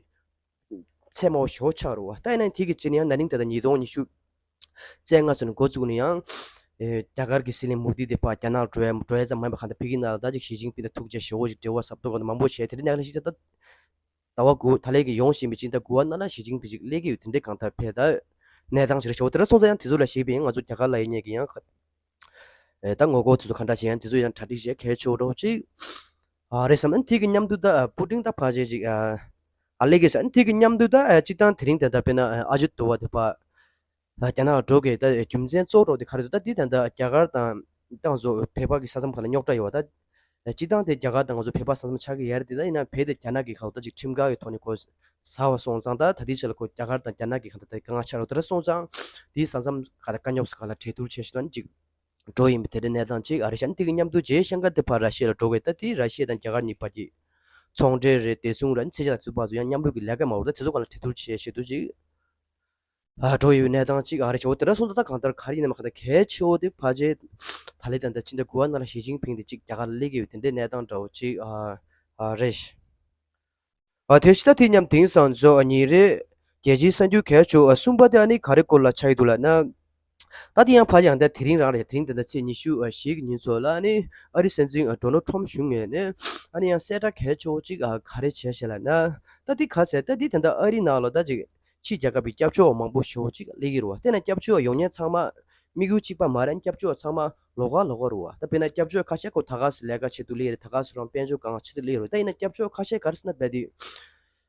ཚད་དམའ་བོ་ཞེ་པོ་ཆགས་རེད་བ། ད་ཡིན་ན་དེ་གི་རྗེས་ནས་ཡང་ན་ནིང་ད་ལྟ་ཉིས་སྟོང་ཉི་ཤུ་རྩ་ལྔ་ཚོ་ནས་འགོ་བཙུགས་ནས་ཡང་ཨེ་རྒྱ་གར་གྱི་སྲིད་བློན་མོ་དི་དེ་ཕར་རྒྱ་ནག་འགྲོ་ཡ་འགྲོ་ཡ་ཙམ་མ་ཡིན་པ་གང་ལྟར་ཕ་གི་ནང་ལ་ད་ཅིག་ཞི་ཅིན་ཕིང་དང་ཐུག་འཕྲད་ཞེ་པོ་ཅིག་འབྲེལ་བ་ཟབ་ཏོག་གང་ལྟར་མང་པོ་བྱས། དེ་འདྲ་ནས་ལ་ཞིག་ད་ད་ཟླ་བ་དགུ་ད་ལས་ཀྱི་ཡོང་བཞིན་པའི་སྤྱི་ཟླ་དགུ་པ་ནང་ལ་ཞི་ཅིན་ཕིང་ཅིག་སླེབས་ཀྱི་ཡོད། དེ་འདྲའི་གང་ལྟར་བས་ད་གནས་སྟངས་ཅིག་རེད་ཤག་དེ་འདྲ་སོང་ཙང་ཡང་དེ་ཚོ་ལ་ཞེས་པའི་ང་ཚོ་རྒྱ་གར་ལ་ཡིན་ངེས་ཀྱི་ཡང་ཨེ་ད་ངོ་རྒོལ་དེ་ཚོ་ག་འདྲ་བྱེད་ཡང་དེ་ཚོ་ཡང་གྲ་སྒྲིག་བྱེད་གལ་ཆེ་བོ་འདྲ་བོ་ཅིག་ཨ་རེད་བསམ། ཨ་ནི་དེ་གི་མཉམ་དུ་ད་ཨ་པུ་ཏིན་ད་ཕལ་ཆེར་ཅིག་ཨ་ཨ་ལེ་གེ་ས་ཨ་ནི་དེ་གི་མཉམ་དུ་ད་ཨ་སྤྱིར་བཏང་དེ་རིང་དེ་ད་དཔེར་ན་ཨ་ཨ་ཇིད་དོ་བ་དེ་ཕར་ད་རྒྱ་ནག་འགྲོ་དགོས་ད་རྒྱུ་མཚན་གཙོ་བོ་འདྲ་བོ་དེ་ག་རེ་འདུག་ད་འདི་ད་ལྟ་རྒྱ་གར་དང་ཏང་ཙུའུ་བོད་པ་གི་ས་མཚམས་ཁག་ལ་རྙོག་དྲ་ཡོད་པ་ད། སྤྱིར་བཏང་དེ་རྒྱ་གར་དང་ང་ཚོ་བོད་པ་ས་མཚམས་ཆགས་ཀྱི་ཡོད་རེད་དེ། ད་ཡིན་ན་བོད་དེ་རྒྱ་ནག་གི་ཁ་ལ་ད་ཅིག་ཁྲིམས་འགལ་གྱི་ཐོག་ནས་ཁོ་ཟ་བ་སོང་ཙང་ད་ད་ལྟའི་ཆ་ལ་ཁོ་རྒྱ་གར་དང་རྒྱ་ནག་གི་ཁ་ད་ད་དཀའ་ངལ་ཆགས་རོགས་དེ་འདྲ་སོང་ཙང་དེའི་ས་མཚམས་ཁག་ལ་དཀའ་རྙོག་སུ་ཁག་ལ་གྲོས་བསྡུར་བྱས་ཤིག་ད་ནི་ཅིག་འགྲོ་ཡིན་པའི་དེ་འདྲའི་གནས་སྟངས་ཅིག་ཨ་རེད་ཤག་ཨ་ནི་དེ་གི་མཉམ་དུ་ཇེ་ཤང་ཀར་དེ་ཕར་ར་ཤི་ཡ་ལ་འགྲོ་དགོས། ད་དེ་ར་ཤི་ཡ་དང་རྒྱ་གར་གཉིས་བར་གྱི་ཚོང་འབྲེལ་རེད་བདེ་སྲུང་རེད་ཨ་ནི་ཚད་གཞི་དང་ཚུད་པ་ཚོ་ཡང་མཉམ་རུབ་ཀྱི་ལས་ཀ་མ་འོར་ད་དེ་ཚོ་གང་ལ་གྲོས་བསྡུར་བྱས་ཤིག་ཏུ་ཅིག་ཨ་འགྲོ་ཡོད་གནས་སྟངས་ཅིག་ཨ་རེ་ཆོ་དེ་འདྲ་སོང་ད་ད་གང་ལྟར་ག་རེ་ཡིན་ནམ་ག་ད་གལ་ཆེ་བོ་དེ་ཕལ་ཆེར་ད་ལེ་ད་ད་ཕྱི་ཟླ་དགུ་པ་ནང་ལ་ཞི་ཅིན་ཕིང་དེ་ཅིག་རྒྱ་གར་ལ་སླེབས་ཀྱི་ཡོད་དེ་འདྲའི་གནས་སྟངས་འདྲ་བོ་ཅིག་ཨ་ཨ་རེད། ཨ་དེ་ཕྱི་ད་དེ་མཉམ་དེང་སང་ཚོ་ཉིན་རེ་རྒྱལ་སྤྱིའི་གསར་འགྱུར་གལ་ཆེ་བ་གསུམ་པ་དེ་ཨ་ནི་ག་རེ་སྐོར་ལ་ཆགས་ཀྱི་འདུག་ལབ་ན། ད་དེ་ཡང་ཕལ་ཆེར་ཡང་ད་དེ་རིང་རང་རེད། དེ་རིང་ད་ལྟ་ཚེས་ཉི་ཤུ་བཞི་གི་ཉིན་ཚོ་ལ་ཨ་ནི་ཨ་རི་སྲིད་འཛིན་ཌོ་ནལ་ཊམ་ཕ་གཞུང་ངོས་ནས་ཨ་ནི་ཡང་གསལ་བསྒྲགས་གལ་ཆེ་བོ་གཅིག་ག་རེ་བྱས་ཤག་ལབ་ན། ད་དེ་ག་ཟེར་ད་དེ་ད་ལྟ་ཨ་རི་ནང་ལ་ད་ཅིག་ཕྱིའི་རྒྱལ་ཁབ་ཀྱི་སྐྱབས་བཅོལ་བ་མང་པོ་ཞེ་པོ་ཅིག་སླེབས་ཀྱི་རེད་བ། དེ་ན་སྐྱབས་བཅོལ་བ་ཡོང་མཁན་ཚང་མ་དམིགས་ཡུལ་གཅིག་པ་མ་རེད། སྐྱབས་བཅོལ་བ་ཚང་མ་ལོགས་ཀ་ལོགས་ཀ་རེད་བ། ད་དཔེར་ན་སྐྱབས་བཅོལ་བ་ཁ་ཤས་ཁོ་ད་ག་སེ་ལས་ཀ་བྱེད་དུ་སླེབས་རེད། ད་ག་སེ་རང་དཔལ་འབྱོར་སྒང་ལ་བྱེད་དུ་སླེབས་རེད། ད་ཡིན་ན་སྐྱབས་བཅོལ་བ་ཁ་ཤས་ག་རེ་ཟེར་ན་རྦད་དེ་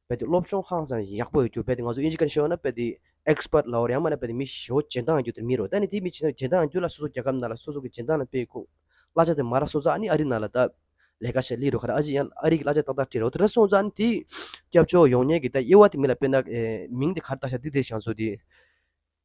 རྦད་དེ་སློབ་སྦྱོང་ཧང་སང་ཡག་པོ་ཡོད་རྒྱུ། རྦད་དེ་ང་ཚོ་དབྱིན་ཇི་སྐད་ནས་བཤད་ན་རྦད་དེ་ཨེག་སི་པར་ཊི་ལབ་པ་རེད། ཡང་མིན་ན་རྦད་དེ་མི་ཞེ་པོ་རྗེས་འདང་ཡོད་རྒྱུ་དེ་མི་རེད་བ། ད་ནི་དེ་མི་བྱེད་ན་རྗེས་འདང་ཡོད་རྒྱུ་ལ་སོ་སོ་རྒྱལ་ཁབ་ནང་ལ་སོ་སོ་གི་རྗེས་འདང་ལ་དཔེ་ཁོ་གླ་ཆ་དེ་མ་རག་སོང་ཙང་ཨ་ནི་ཨ་རི་ནང་ལ་ད་ལས་ཀ་བྱེད་སླེབས་རེད་བ། ཁ་ད་ཨ་ཅེ་ཡང་ཨ་རི་གི་གླ་ཆ་ཏག་ཏག་སྤྲད་རེད་བ། དེ་འདྲ་སོང་ཙང་ཨ་ནི་དེ་སྐྱབས་བཅོལ་བ་ཡོང་མཁན་གྱི་ད་དབྱེ་བ་དེ་མི་ལ་དཔེར་ན་ཨེ་མིང་དེ་ག་རེ་བཏགས་ཤག་དེ་དེ་བྱང་ཚོ་དེ་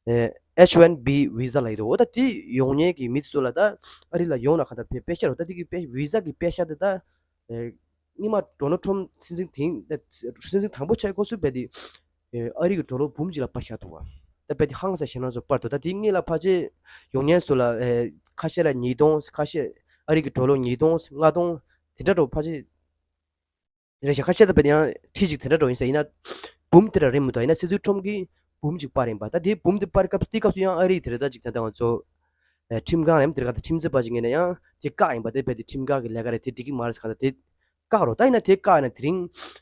ཨེ་ཨེཆ་ཝན་བི་བི་ཟ་ལབ་ཀྱི་འདུག་འོ་ད་དེ་ཡོང་མཁན་གྱི་མི་ཚོ་ལ་ད་ཨ་རི་ལ་ཡོང་ན་ག་ད་པེ་པེ་ཤག་རེད་བ། ད་དེ་གི་པེ་བི་ཟ་གི་པེ་ཤག་དེ་ད་ཨེ་སྔོན་མ་ཌོ་ནལ་ཊམ་ཕ་སྲིད་འཛིན་དེང་སྲིད་འཛིན་དང་པོ་ཆགས་སྐབས་སུ་རྦད་དེ་ཨ་རི་གི་ཌོ་ལར་འབུམ་གཅིག་ལ་སྤར་བཞག་འདུག་བ། ད་རྦད་དེ་ཧང་སང་ཞེད་སྣང་ཚོ་སྤར་འདུག་ད་དེ་སྔོན་ལ་ཕལ་ཆེར་ཡོང་མཁན་ཚོ་ལ་ཨེ་ཁ་ཤས་ལ་ཉིས་སྟོང་། ཁ་ཤས་ཨ་རི་གི་ཌོ་ལར་ཉིས་སྟོང་ལྔ་སྟོང་དེ་འདྲ་འགྲོ་ཕལ་ཆེར་རེད་ཤག་ཁ་ཤས་ད་རྦད་དེ་ཡང་ཁྲི་གཅིག་དེ་འདྲ་འགྲོ་ཡིན་ཟེར། ཡིན་ན་འབུམ་དེ་འདྲ་རེད་མི་འདུག་ཡིན་ན་སྲིད་འཛིན་ཊམ་ཕ་གིས་འབུམ་གཅིག་སྤར་ཡིན་པ། ད་དེ་འབུམ་དེ་སྤར་སྐབས་དེ་སྐབས་སུ་ཡང་ཨ་རི་དེ་འདྲ་ད་ཅིག་ད་ལྟ་ང་ཚོ་ཨེ་ཁྲིམས་ཁང་ལ་ཡང་དེར་ག་ད་ཁྲིམས་རྩོད་པ་ཅིག་ངེས་ན་ཡང་དེ་བཀག་ཡིན་པ། དེ་རྦད་དེ་ཁྲིམས་ཁང་གི་ལས་ཀ་རེད། དེ་འགྲིག་གི་མ་རེད་ཟེར། གང་ལྟར་དེ་བཀག་རོགས། ད་ཡིན་ན་དེ་བཀག་ཡིན་ན་དེ་རིང་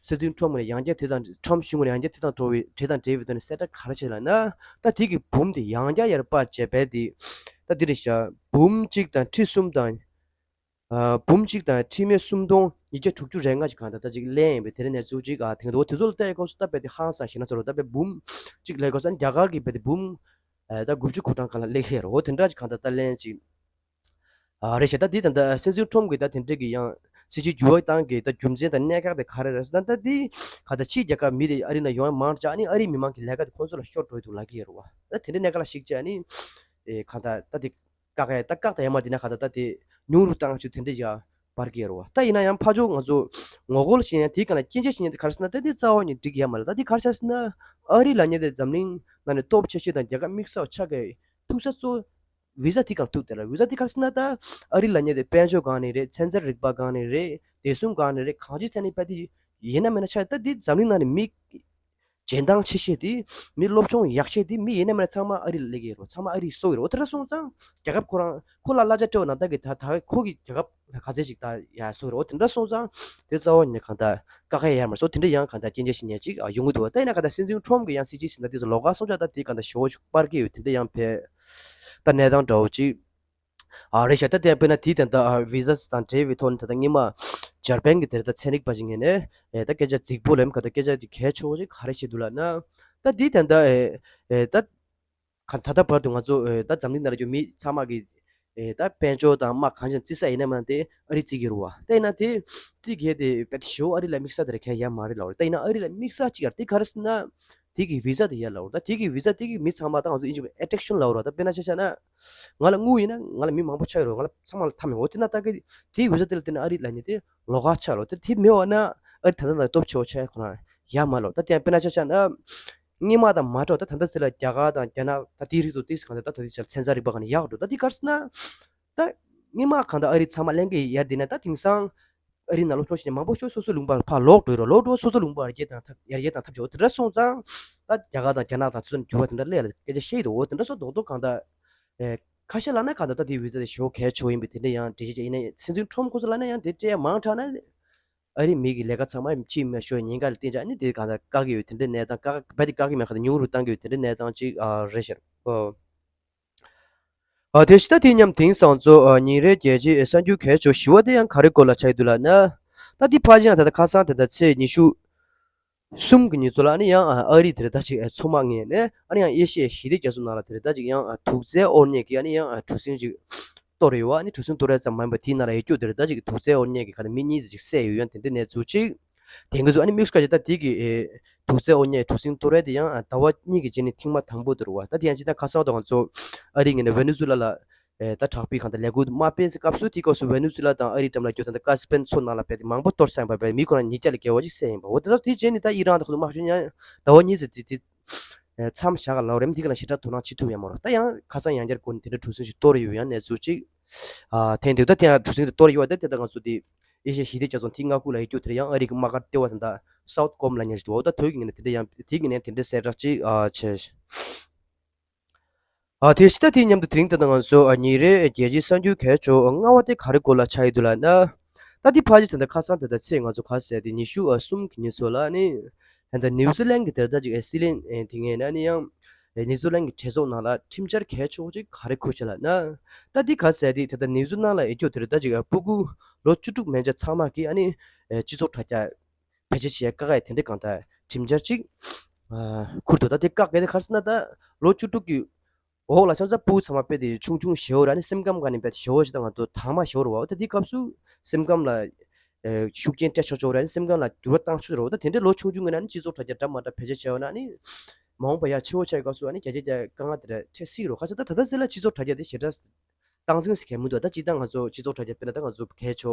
སྲིད་འཛིན་ཊམ་ཕ་ངོས་ནས་ཡང་བསྐྱར་དེ་དང་ཊམ་ཕ་གཞུང་ངོས་ནས་ཡང་བསྐྱར་དེ་དང་འགྲོ་བའི་དེ་དང་འབྲེལ་བའི་ཐོག་ནས་གསལ་བསྒྲགས་ག་རེ་བྱས་ལབ་ན། ད་དེ་གི་འབུམ་དེ་ཡང་བསྐྱར་ཡར་སྤར་བྱས་པས་དེ་ད་དེ་རེད་ཤག་འབུམ་གཅིག་དང་ཁྲི་གསུམ་དང་ཨ་འབུམ་གཅིག་དང་ཁྲི་མེད་སུམ་སྟོང་ཉིས་བརྒྱ་དྲུག་ཅུ་རེ་ལྔ་ཞིག་གང་ལྟར་ད་ཅིག་ལེན་ཡིན་པའི་དེ་རིང་ནས་ཚུགས་ཅིག་ཨ་དེང་དུ་དེ་ཚོ་ལ་བལྟས་སྐབས་སུ་ད་རྦད་དེ་ཧང་སང་ཞེད་སྣང་ཚོར་རོ། ད་རྦད་འབུམ་གཅིག་ལས་སྐབས་སུ་རྒྱ་གར་གྱི་རྦད་དེ་འབུམ་ཨ་ད་དགུ་བཅུ་གོ་གྲངས་གང་ལ་སླེབས་ཡོད་རེད། འོ་དེ་འདྲ་ཅིག་གང་ལྟར་ད་ལེན་ཅིག་ཨ་རེད་ཤག་ད་དེ་ད་ལྟ་སྲིད་འཛིན་ཊམ་ཕ་གིས་ད་དེ་འདྲ་གི་ཡང་སྲིད་ཇུས་འགྱུར་བ་བཏང་གི་ད་རྒྱུ་མཚན་དང་གནད་འགག་དེ་ག་རེ་རེད་ཟེར་ན། ད་དེ་གང་ལྟར་ཕྱིའི་རྒྱལ་ཁབ་མི་དེ་ཨ་རི་ནང་ཡོང་ཡ་མང་དྲགས། ཨ་ནི་ཨ་རིའི་མི་མང་གི་ལས་ཀ་དེ་ཁོང་ཚོ་ལ་ཤོར་འགྲོ་ཡི་འདུག་ལབ་ཀྱི་ཡོད་རེད་བ། ད་དེ་འདྲ་གནད་འགག་ལ་གཞིགས་བྱས་ཨ་ནི་ཨེ་གང་ལྟར་ད་དེ་བཀག་ཡ་ད་བཀག་ད་ཡ་མ་དེ་ན་གང་ལྟར་ད་དེ་ཉུང་རུ་བཏང་ཆོག་དེ་འདྲ་ཡ་སྤར་གྱི་ཡོད་རེད་བ། ད་ཡིན་ན་ཡང་ཕར་ཕྱོགས་ང་ཚོ་ངོ་རྒོལ་བྱེད་ཡ་དེའི་སྒང་ལ་སྐྱོན་ཆ་བྱེད་ཡ་དེ་ག་རེ་ཟེར་ན། ད་དེ་རྩ་བ་ནས་འགྲིག་ཡ་མ་རེད། ད་དེ་ག་རེ་ཆགས་ཟེར་ན། ཨ་རི་ལབ་མཁན་དེ་འཛམ་གླིང་ནང་ནས་སྟོབས་ཆེ་ཤོས་དང་རྒྱལ་ཁབ་དམིགས་བསལ་ཆགས་ཀྱི་ཐུག་ས་གཙོ་བོ་བི་ཟ་དེ་སྒང་ཐུག་དེ་ལ། བི་ཟ་དེ་ག་རེ་ཟེར་ན། ད་ཨ་རི་ལབ་མཁན་དེ་དཔལ་འབྱོར་སྒང་ནས་རེད། ཚན་རྩལ་རིག་པ་སྒང་ནས་རེད། བདེ་སྲུང་སྒང་ནས་རེད། གང་ཅིའི་ཐད་ནས་རྦད་དེ་ཡིན་ན་མིན་ན་ཆགས། ད་དེ་འཛམ་གླིང་ནང་ནས་མི་རྗེས་འདང་ཆེ་ཤོས་དེ། མི་སློབ་སྦྱོང་ཡག་ཤོས་དེ། མི་ཡིན་ན་མིན་ན་ཚང་མ་ཨ་རི་ལ་སླེབས་ཀྱི་ཡོད་རེད། ཚང་མ་ཨ་རིའི་སྲོག་ཡོད་རེད། འོ་དེ་འདྲ་སོང་ཙང་རྒྱལ་ཁབ་ཁོ་རང་ཁོ་ལ་གླ་ཆ་སྤྲད་པ་ན་ད་གི་ད་ད་ཁོ་གི་རྒྱལ་ཁབ་ལ་ག་ཚད་ཅིག་ད་ཡ་སྲོག་རེད། འོ་དེ་འདྲ་སོང་ཙང་དེ་རྩ་བ་ནས་གང་ལྟར་བཀག་ཡ་ཡོད་མ་རེད། སོ་དེ་འདྲ་ཡང་གང་ལྟར་སྐྱོན་ཆ་བྱེད་མཁན་ཅིག་ཡོང་གི་འདུག་བ། ད་ཡིན་ན་གང་ལྟར་སྲིད་འཛིན་ཊམ་ཕ་གིས་ཡང་སྲིད་ཇུས་ཟིན་ད་དེ་ཚོ་ལོགས་ཀ་སོང་ཙང་ད་དེ་གང་ལྟར་ཞེ་པོ་ཅིག་སྤར་གྱི་ཡོད། དེ་འདྲ་ཡང་བས་ད་གནས་སྟངས་འདྲ་བོ་ཅིག་ཨ་རེད་ཤག་ད་དེ་དཔེར་ན་དེའི་དོན་དག་ཨ་བི་ཟ་དང་འབྲེལ་བའི་ཐོག་ནས་ད་ལྟ་སྔོན་མ་འཇར་པན་གྱི་དེར་ད་ཚན་རིག་པ་ཞིག་ངོས་ནས་ཨེ་ད་སྐད་ཆ་རྫིག་པོ་ལབ་ཁ་ད་སྐད་ཆ་ཅིག་གལ་ཆེ་བོ་ཅིག་ག་རེ་བཤད་འདུག་ལབ་ན། ད་དེའི་དོན་དག་ཨེ་ཨེ་ད་ག་ད་ལྟ་བར་དུ་ང་ཚོ་ཨེ་ད་འཛམ་གླིང་ནང་ལ་ཡོད་མི་ཚང་མ་གི་ཨེ་ད་དཔལ་འབྱོར་དང་དམག་གང་ཅིའི་བརྩི་ས་ཡིན་ན་མིན་ན་དེ་ཨ་རི་བརྩི་གི་རེད་བ། ད་ཡིན་ན་དེ་བརྩི་གི་དེ་བེད་ཞོ་ཨ་རི་ལ་དམིགས་ས་དེ་རེད། གལ་ཡ་མ་རེད་ལབ་རེད། ད་ཡིན་ན་ཨ་རི་ལ་དམིགས་ས་ཅིག་ཡར་དེ་ག་རེ་ཟེར་ན། དེ་གི་བི་ཟ་དེ་ཡར་ལབ་རེད། ད་དེ་གི་བི་ཟ་དེ་གི་མི་ཚང་མ་ད་ང་ཚོ་ཨིན་ཇི་བ་ཨེ་ཊེག་ཤན་ལབ་རོགས། ད་དཔེར་ན་ཆ་བཞག་ན་ང་ལ་དངུལ་ཡིན་ན་ང་ལ་མི་མང་པོ་ཆགས་ཡོད་རོགས། ང་ལ་ཚང་མ་ལ་ཐམ་ཡོད། འོ་དེ་ན་ད་གི་དེའི་བི་ཟ་དེ་ལ་བརྟེན་ནས་ཨ་རི་ལབ་ནས་དེ་ལོགས་ཀ་ཆགས་རོགས། དེ་དེ་མེད་པ་ན་ཨ་རི་ད་ལྟ་ན་སྟོབས་ཆེ་བ་ཆགས་ཁོ་རང་ཡ་མ་ལོ། ད་དེ་ཡང་དཔེར་ན་ཆ་བཞག་ན་སྔོན་མ་དང་མ་འདྲ་བ། ད་ད་ལྟ་ཟེར་ལ་རྒྱ་གར་དང་རྒྱ་ནག་ད་དེའི་རིགས་ཚོ་དེ་གང་ལྟར་ད་ད་དེ་ཆ་ཚན་རྩལ་རིག་པ་གང་ནས་ཡག་འགྲོ། ད་དེ་ག་རེ་ཟེར་ན། ད་སྔོན་མ་གང་ལྟར་ཨ་རི་ཚང་མ་གླེང་གི་ཡར་དེ་ན་ད་དེང་སང་ཨ་རི་ནང་སློབ་སྦྱོང་བྱེད་མཁན་མང་པོ་ཤོས་སོ་སོའི་ལུང་པར་ཕར་ལོག་འགྲོ་ཡི་རོ། ལོག་འགྲོ་སོ་སོའི་ལུང་པར་ཡར་རྒྱས་དང་ཐབས་ཡར་རྒྱས་དང་ཐབས་ཆེ་བོ་དེ་འདྲ་སོང་ཙང་། ད་རྒྱ་གར་དང་རྒྱ་ནག་དང་ཚོ་འགྱུར་བ་དེ་འདྲ་སླེབས་ལ་སྐད་ཆ་བཤད་ཡི་འདུག་འོ་དེ་འདྲ་སོང་རྡོག་རྡོག་གང་ལྟར། ཨེ་ཁ་ཤས་ལབ་ན་གང་ལྟར་ད་དེའི་བི་ཟ་དེ་ཞེ་པོ་གལ་ཆེ་བོ་ཡིན་པའི་དེ་འདྲ་ཡང་འགྲེལ་བཤད་བྱས། ཡིན་ན་སྲིད་འཛིན་ཊམ་ཕ་ཁོ་ཚོ་ལབ་ན་ཡང་དེ་སྤྲད་ཡ་མང་དྲགས་ན། ཨ་རིའི་མི་གི་ལས་ཀ་ཚང་མ་ཕྱིའི་མི་ཤོར་ཉེན་ཁ་ལ་བརྟེན་ཅིག་ཨ་ནི་དེ་གང་ལྟར་བཀག་གི་ཡོད། དེ་འདྲའི་གནས་སྟངས་བཀག་རྦད་དེ་བཀག་གི་མེད་ཁ་ད་ཉུང་རུ་བཏང་གི་ཡོད། དེ་འདྲའི་གནས་སྟངས་ཅིག་ཨ་རེད་ཤག་ཨོ། ཨ་དེ་ཕྱི་ད་དེ་མཉམ་དེང་སང་ཚོ་ཨ་ཉིན་རེའི་རྒྱལ་སྤྱིའི་གསར་འགྱུར་གལ་ཆེ་བ་ཞེ་པོ་དེ་ཡང་ག་རེ་སྐོར་ལ་ཆགས་ཀྱི་འདུག་ལབ་ན། ད་དེ་ཕལ་ཆེར་ཡང་ད་ལྟ་ཁ་སང་དེ་ད་ཚེས་ཉི་ཤུ་གསུམ་གྱི་ཉིན་ཚོ་ལ་ཨ་ནི་ཡང་ཨ་རི་དེར་ད་ཅིག་མཚོ་དམག་ངོས་ནས་ཨ་ནི་ཡང་ཨེ་ཤི་ཡའི་ཞི་བདེ་རྒྱ་མཚོ་ནང་ལ་དེར་ད་ཅིག་ཡང་ཨ་དུག་རྫས་དབོར་མཁན་གྱི་ཨ་ནི་ཡང་ཨ་གྲུ་གཟིངས་ཅིག་གཏོར་ཡོད་བ། ཨ་ནི་གྲུ་གཟིངས་གཏོར་ཡ་ཙམ་མ་ཡིན་པར་དེའི་ནང་ལ་ཡོད་རྒྱུ་དེར་ད་ཅིག་དུག་རྫས་དབོར་མཁན་གྱི་ག་ད་མི་གཉིས་ཙམ་ཅིག་བསད་ཡོད། ཡང་དེ་འདྲའི་གནས་ཚུལ་ཅིག་དེང་གི་ཚོ་ཨ་ནི་དམིགས་སུ་བཀར་ཅིག་ད་དེ་གི་ཨེ་དུག་རྫས་དབོར་མཁན་གྲུ་གཟིངས་གཏོར་ཡ་དེ་ཡང་ཨ་ཟླ་བ་གཉིས་ཀྱི་རྗེས་ནས་ཐེངས་མ་དང་པོ་དེ་རེད་བ། ད་དེ་ཡང་ཅིག་ད་ཁ་སང་དང་ང་ཚོ་ཨ་རི་ངོས་ནས་ཝེ་ནེ་ཛུ་ལ་ལ་ཨེ་ད་དྲག་པོའི་གང་ལྟར་ལས་འགུལ་མ་སྤེལ་སའི་སྐབས་སུ་དེའི་སྐབས་སུ་ཝེ་ནེ་ཛུ་ལ་དང་ཨ་རིའི་འགྲམ་ལ་རྒྱུ་དང་ད་ཀ་སི་པན་མཚོ་ནང་ལ་རྦད་དེ་མང་པོ་གཏོར་ཚར་ཡིན་པ། རྦད་མི་ཁོ་རང་ཉིས་བརྒྱ་ལས་བརྒལ་བ་ཅིག་བསད་ཡིན་པ། འོ་དེ་ཚོ་དེའི་རྗེས་ནས་ད་ཨི་རན་དང་ཁོ་ཚོ་དམག་ཞུ་ཉན་ཟླ་བ་གཉིས་ཙམ་དེ་དེ་མཚམས་བཞག་ག་ལབ་རེད། དེ་ག་ལ་ཞེ་དྲག་དོ་སྣང་བྱེད་ཐུབ་ཡ་མ་རེད། ད་ཡང་ཁ་སང་ཡང་བསྐྱར་སྒོ་ནས་དེ་འདྲ་གྲུ་གཟིངས་ཤིག་གཏོར་ཡོད་ཡང་གནས་ཚུལ་ཅིག་ཨ་ཐེངས་དེ་ད་དེ་ཡང་གྲུ་གཟིངས་དེ་གཏོར་ཡོད་བ། ད་དེ་ད་ང་ཚོ་དེ་ ཨེ་ཤ་ཡ་ཞི་བདེ་རྒྱ་མཚོ་དེའི་མངའ་ཁུལ་ལ་ཡོད་རྒྱུ་དེ་ཡང་ཨ་རི་གི་དམག་སྒར་ལྟེ་བ་དེ་འདྲ་སའུ་ཐི་ཀོམ་ལ་ཉར་ཞིག་འདུག་འོ་ད་དུས་ཀྱི་ངོས་ནས་དེ་འདྲ་ཡང་དེ་གི་ངོས་ནས་དེ་འདྲ་གསལ་བསྒྲགས་ཅིག་ཨ་བྱས། ཨ་དེ་ཕྱི་ད་དེའི་མཉམ་དུ་དེ་རིང་ད་ལྟ་ང་ཚོ་ཨ་ཉིན་རེའི་རྒྱལ་སྤྱིའི་གསར་འགྱུར་གལ་ཆེ་ཤོས་ལྔ་པ་དེ་ག་རེ་སྐོར་ལ་ཆགས་ཡོད་འདུག་ལབ་ན། ད་དེ་ཕལ་ཆེར་ད་ལྟ་ཁ་སང་ད་ལྟ་ཚེས་ང་ཚོ་ག་ཟེར་དེ་ཉི་ཤུ་ཨ་གསུམ་གི་ཉིན་ཚོ་ལ་ནི། ད་ལྟ་ནིའུ་ཛི་ལན་གྱི་དེ་ལྟ་ཅིག་ཨེ་སྲིད་བློན་ཨེ་དེ་ངས་ན་ནི་ཡང་ཨེ་ནིའུ་ཛི་ལན་གྱི་གྲོས་ཚོགས་ནང་ལ་ཁྲིམས་འཆར་གལ་ཆེ་བོ་ཅིག་ག་རེ་འཁུར་བྱས་ལབ་ན། ད་འདི་ག་ཟེར་དེ་ད་ལྟ་ནིའུ་ཛི་ལན་ལ་ཡོད་རྒྱུ་དེ་རེད། ད་ཅིག་ཨེ་སྤུ་གུ་ལོ་བཅུ་དྲུག་མན་ཆད་ཚང་མ་གི་ཨ་ནི་ཨེ་སྤྱི་ཚོགས་དྲ་རྒྱ་བེད་སྤྱོད་བྱེད་ཡ་བཀག་ཡ་དེ་འདྲ་གང་ལྟར་ཁྲིམས་འཆར་ཅིག་ཨ་འཁུར་འདུག་ད་དེ་བཀག་གི་དེ་ག་རེ་ཟེར་ན་ད་ལོ་བཅུ་དྲུག་གི་འོག་ལ་ཆ་ཚང་སྤུ་གུ་ཚང་མ་དཔེ་དེ་ཆུང་ཆུང་ཞེ་བོ་ར་ནི་སེམས་ཁམས་ག་ནས་དཔེ་ཞེ་བོ་ཞིག་དང་ང་ཚོ་དྭངས་མ་ཞེ་བོ་ར་བ། ད་དེ་སྐབས་སུ་སེམས་ཁམས་ལ་ཨེ་ཤུགས་རྐྱེན་སྤྲད་ཆོག་ཆོག་ར་ནི་སེམས་ཁམས་ལ་འགྱུར་བ་བཏང་ཆོག་ཆོག་ར་བ། ད་དེ་འདྲའི་ལོ་ཆུང་ཆུང་གི་ནང་ནས་སྤྱི་ཚོགས་དྲ་རྒྱ་འདྲ་མ་འདྲ་བེད་སྤྱོད་བྱས་ཡོད་ན་ནི་མ་འོངས་པ་ཡ་ཆེ་བོ་ཆགས་པའི་སྐབས་སུ་ཨ་ནི་རྒྱ་རྒྱ་རྒྱ་དཀའ་ངལ་དེ་འདྲ་འཕྲད་སྲིད་རོ། ཁ་ས་ད་ད་ལྟ་ཟེར་ལ་སྤྱི་ཚོགས་དྲ་རྒྱ་དེ་ཞེ་དྲག་སྟངས་འཛིན་ཟེར་མཁན་མི་འདུག་ད་སྤྱིར་བཏང་ང་ཚོ་སྤྱི་ཚོགས་དྲ་རྒྱ་དཔེར་ན་ད་ང་ཚོ་གལ་ཆེ་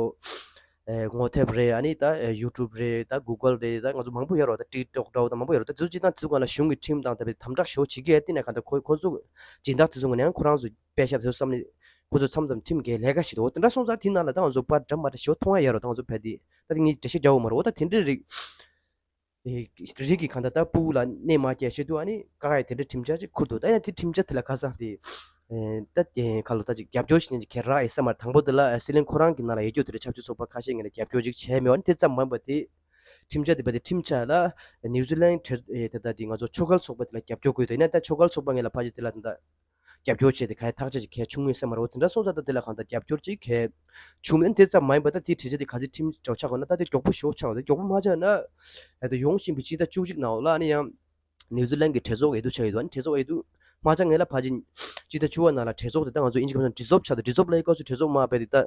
ཨེ་ངོ་དེབ་རེད། ཨ་ནི་ད་ཨེ་ཡུ་ཊུབ་རེད། ད་གུ་གལ་རེད། ད་ང་ཚོ་མང་པོ་ཡོད་རེད། ད་ཊིག་ཊོག་འདྲ་བོ་ད་མང་པོ་ཡོད་རེད། ད་དེ་ཚོ་སྤྱིར་བཏང་དེ་ཚོ་སྒང་ལ་གཞུང་གི་ཁྲིམས་དང་ད་དཔེ་དམ་དྲག་ཞེ་པོ་བྱེད་ཀྱི་ཡོད། དེ་ནས་གང་ལྟར་ཁོ་ཁོ་ཚོ་སྦྱིན་བདག་དེ་ཚོ་ངོས་ནས་ཡང་ཁོ་རང་ཚོ་པེ་ཤ་དེ་ཚོ་བསམ་ནས་ཁོ་ཚོ་མཚམས་མཚམས་ཁྲིམས་འགལ་ལས་ཀ་བྱེད་འདུག་འོ་དེ་འདྲ་སོང་ཙང་དེ་ནང་ལ་ད་ང་ཚོ་པར་འདྲ་མ་འདྲ་ཞེ་པོ་མཐོང་ཡ་ཡོད་རེད། ད་ང་ཚོ་བལ་དེ་ད་དེ་ངས་འགྲེལ་བཤད་རྒྱག་དགོས་མ་རེད། འོ་ད་དེ་འདྲའི་རིགས། རིགས་ཀྱི་གང་ལྟར་ད་སྤུ་གུ་ལ་གནོད་མ་སྐྱེལ་ཆེད་དུ་ཨ་ནི་བཀག་ཡ་དེ་འདྲའི་ཁྲིམས་འཆར་ཅིག་འཁུར་འདུག་ད་ཡང་དེ་ཁྲིམས་འཆར་དེ་ལ་ཁ་སང་དེ་ད་དེ་ཁ་ལོ་ད་ཅིག་རྒྱབ་སྐྱོར་བྱེད་མཁན་ཅིག་ག་རེ་རག་ཡོད་ས་མ་རེད། དང་པོ་དེ་ལ་སྲིད་བློན་ཁོ་རང་གི་ནང་ལ་ཡོད་རྒྱུ་དེ་འདྲའི་ཆབ་སྲིད་ཚོགས་པ་ཁ་ཤས་ངོས་ནས་རྒྱབ་སྐྱོར་ཅིག་བྱས་མེད་པ་ནི་དེ་ཙམ་མ་ཡིན་པ་དེ་ཁྲིམས་འཆར་དེ་བས་དེ་ཁྲིམས་འཆར་ལ་ནིའུ་ཛི་ལན་དེ་ད་དེ་ང་ཚོ་ཆོས་ཁང་ཚོགས་པ་དེ་ལ་རྒྱབ་སྐྱོར་དགོས་དེ་ཡིན་ན་ད་ཆོས་ཁང་ཚོགས་པ་ངོས་ལ་ཕལ་ཆེར་དེ་ལ་ད་རྒྱབ་སྐྱོར་བྱས་ཏེ་ག་ཡ་ཐག་ཆོད་ཅིག་གལ་བྱུང་ཡོད་ས་མ་རེད། འོ་དེ་འདྲ་སོང་ཙང་ད་དེ་ལ་གང་ལྟར་རྒྱབ་སྐྱོར་ཅིག་གལ་བྱུང་མེད། དེ་ཙམ་མ་ཡིན་པ་ད་དེའི་གྲོས་འཆར་དེ་ག་ཚོད་ཁྲིམས་འགྲོ་ཆགས་དགོས་ན་ད་དེ་མགྱོགས་པོ་ཞེ་པོ་ཆགས་དགོས། དེ་མགྱོགས་པོ་མ་ཆགས་ན་ཨ་ད་ཡོང་བཞིན་པའི་སྤྱི་ཟླ་བཅུ་གཅིག་ནང་ལ་ཨ་ནི་ཡང་ནིའུ་ཛི་ལན་གྱི་གྲོས་ཚོགས་འོས་བསྡུ་ཆགས་ཡོད་འདུག་ཨ་ནི་གྲོས་ཚོགས་འོས་བསྡུ་མ་ཆགས་སྔོན་ལ་ཕལ་ཆེར་སྤྱི་ཟླ་བཅུ་པ་ནང་ལ་གྲོས་ཚོགས་དེ་ད་ང་ཚོ་དབྱིན་ཇི་སྐད་ནང་ཌི་སོལབ་ཆགས་འདུག་ཌི་སོལབ་ལབ་ཡའི་སྐབས་སུ་གྲོས་ཚོགས་མ་རྦད་དེ་ད་